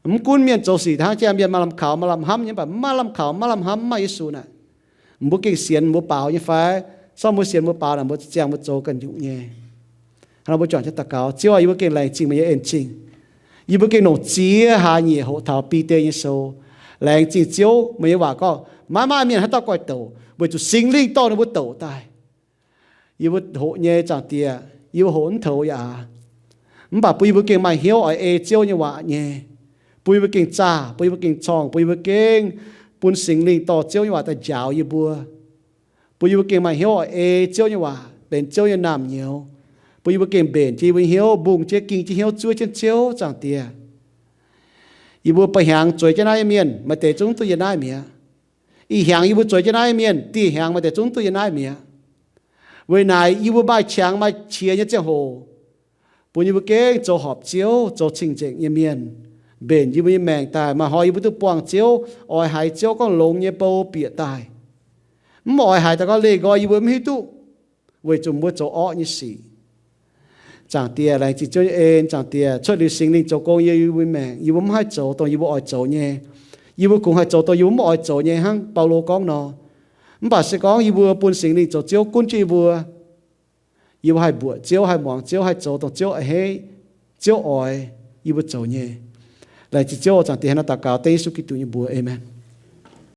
Mv gunv mienh zoux sic hnangv jaa, mienh maaih lamh kaux maaih lamh hnamv nyei, mv baac maiv lamh kaux maiv lamh hnamv, mv maaih Yesu naaic. Mbuo gengh sienx mbuo baaux nyei fai? Sorng mbuo sienx mbuo baaux naaic, mbuo ziangh mbuo zoux ganh nyungc nyei. Hnangv nor mbuo juangc jienv daux gaux. Ziouv aah, yie mbuo gengh laengz zingh meih nyei en zingh. Yie mbuo gengh longc ziex hlaax nyieqc hoqc taux Bide nyei sou. Laengz zingh Ziouv, meih nyei waac gorngv maiv maaih mienh haaix dauh goiv douc, weic zuqc Singx Lingh dorh ninh mbuo douc daaih. Yie mbuo hoqc nyei, Zaangc Diex, yie mbuo hoqc mv toux yaac aax. Mv baac bun yie mbuo gengh maaih hnyouv oix ei Ziouv nyei waac nyei. Bun yie mbuo gengh zaah, bun yie mbuo gengh corngh, bun yie mbuo gengh bun Singx Lingh dorh Ziouv nyei waac daaih njaaux yie mbuo. Bun yie mbuo gengh maaih hnyouv oix ei Ziouv nyei waac benx Ziouv nyei naamh nyouz. Bun yie mbuo gengh mbenc jienv yie mbuo hnyouv, mbungh jienv, ging jienv hnyouv zuov jienv Ziouv, Zaangc Diex. Yie mbuo ba'hnyangx zueiz jienv naaiv nyei mienh maaih deix zungv duqv yiem naaiv mi'aqv. Ih hnyangx yie mbuo zueiz jienv naaiv nyei mienh, dieh hnyangx maaih deix zungv duqv yiem naaiv mi'aqv. Weic naaic yie mbuo maaih qangx maaih qiex nyei ziangh hoc, bun yie mbuo gengh zoux horpc Ziouv, zoux cing-nzengc nyei mienh, mbenc yie mbuo nyei maengc daaih. Maaih hnoi yie mbuo duqv buangh Ziouv, oix haiz Ziouv gorngv longx nyei bou bieqc daaih. Mv oix haiz daaih gorngv leih nqoi yie mbuo mv hiuv duqv, weic zuqc mbuo zoux orqv nyei sic. Zaangc Diex, laengz zingh Ziouv nyei en. Zaangc Diex, cuotv liuz Singx Lingh zoux gong yiem yie mbuo maengc, yie mbuo mv haih zoux dongh yie mbuo oix zoux nyei. Yie mbuo kungx haih zoux dongh yie mbuo mv oix zoux nyei hnangv Baulo gorngv nor. Mv baac se gorngv yie mbuo bun Singx Lingh zoux Ziouv gunv jienv yie mbuo, yie mbuo haih mbuoqc Ziouv, haih muangx Ziouv, haih zoux dongh Ziouv a'hneiv, Ziouv oix yie mbuo zoux nyei. Laengz zingh Ziouv, Zaangc Diex, hnangv naaiv daux gaux dengv Yesu Giduc nyei mbuox, aamen.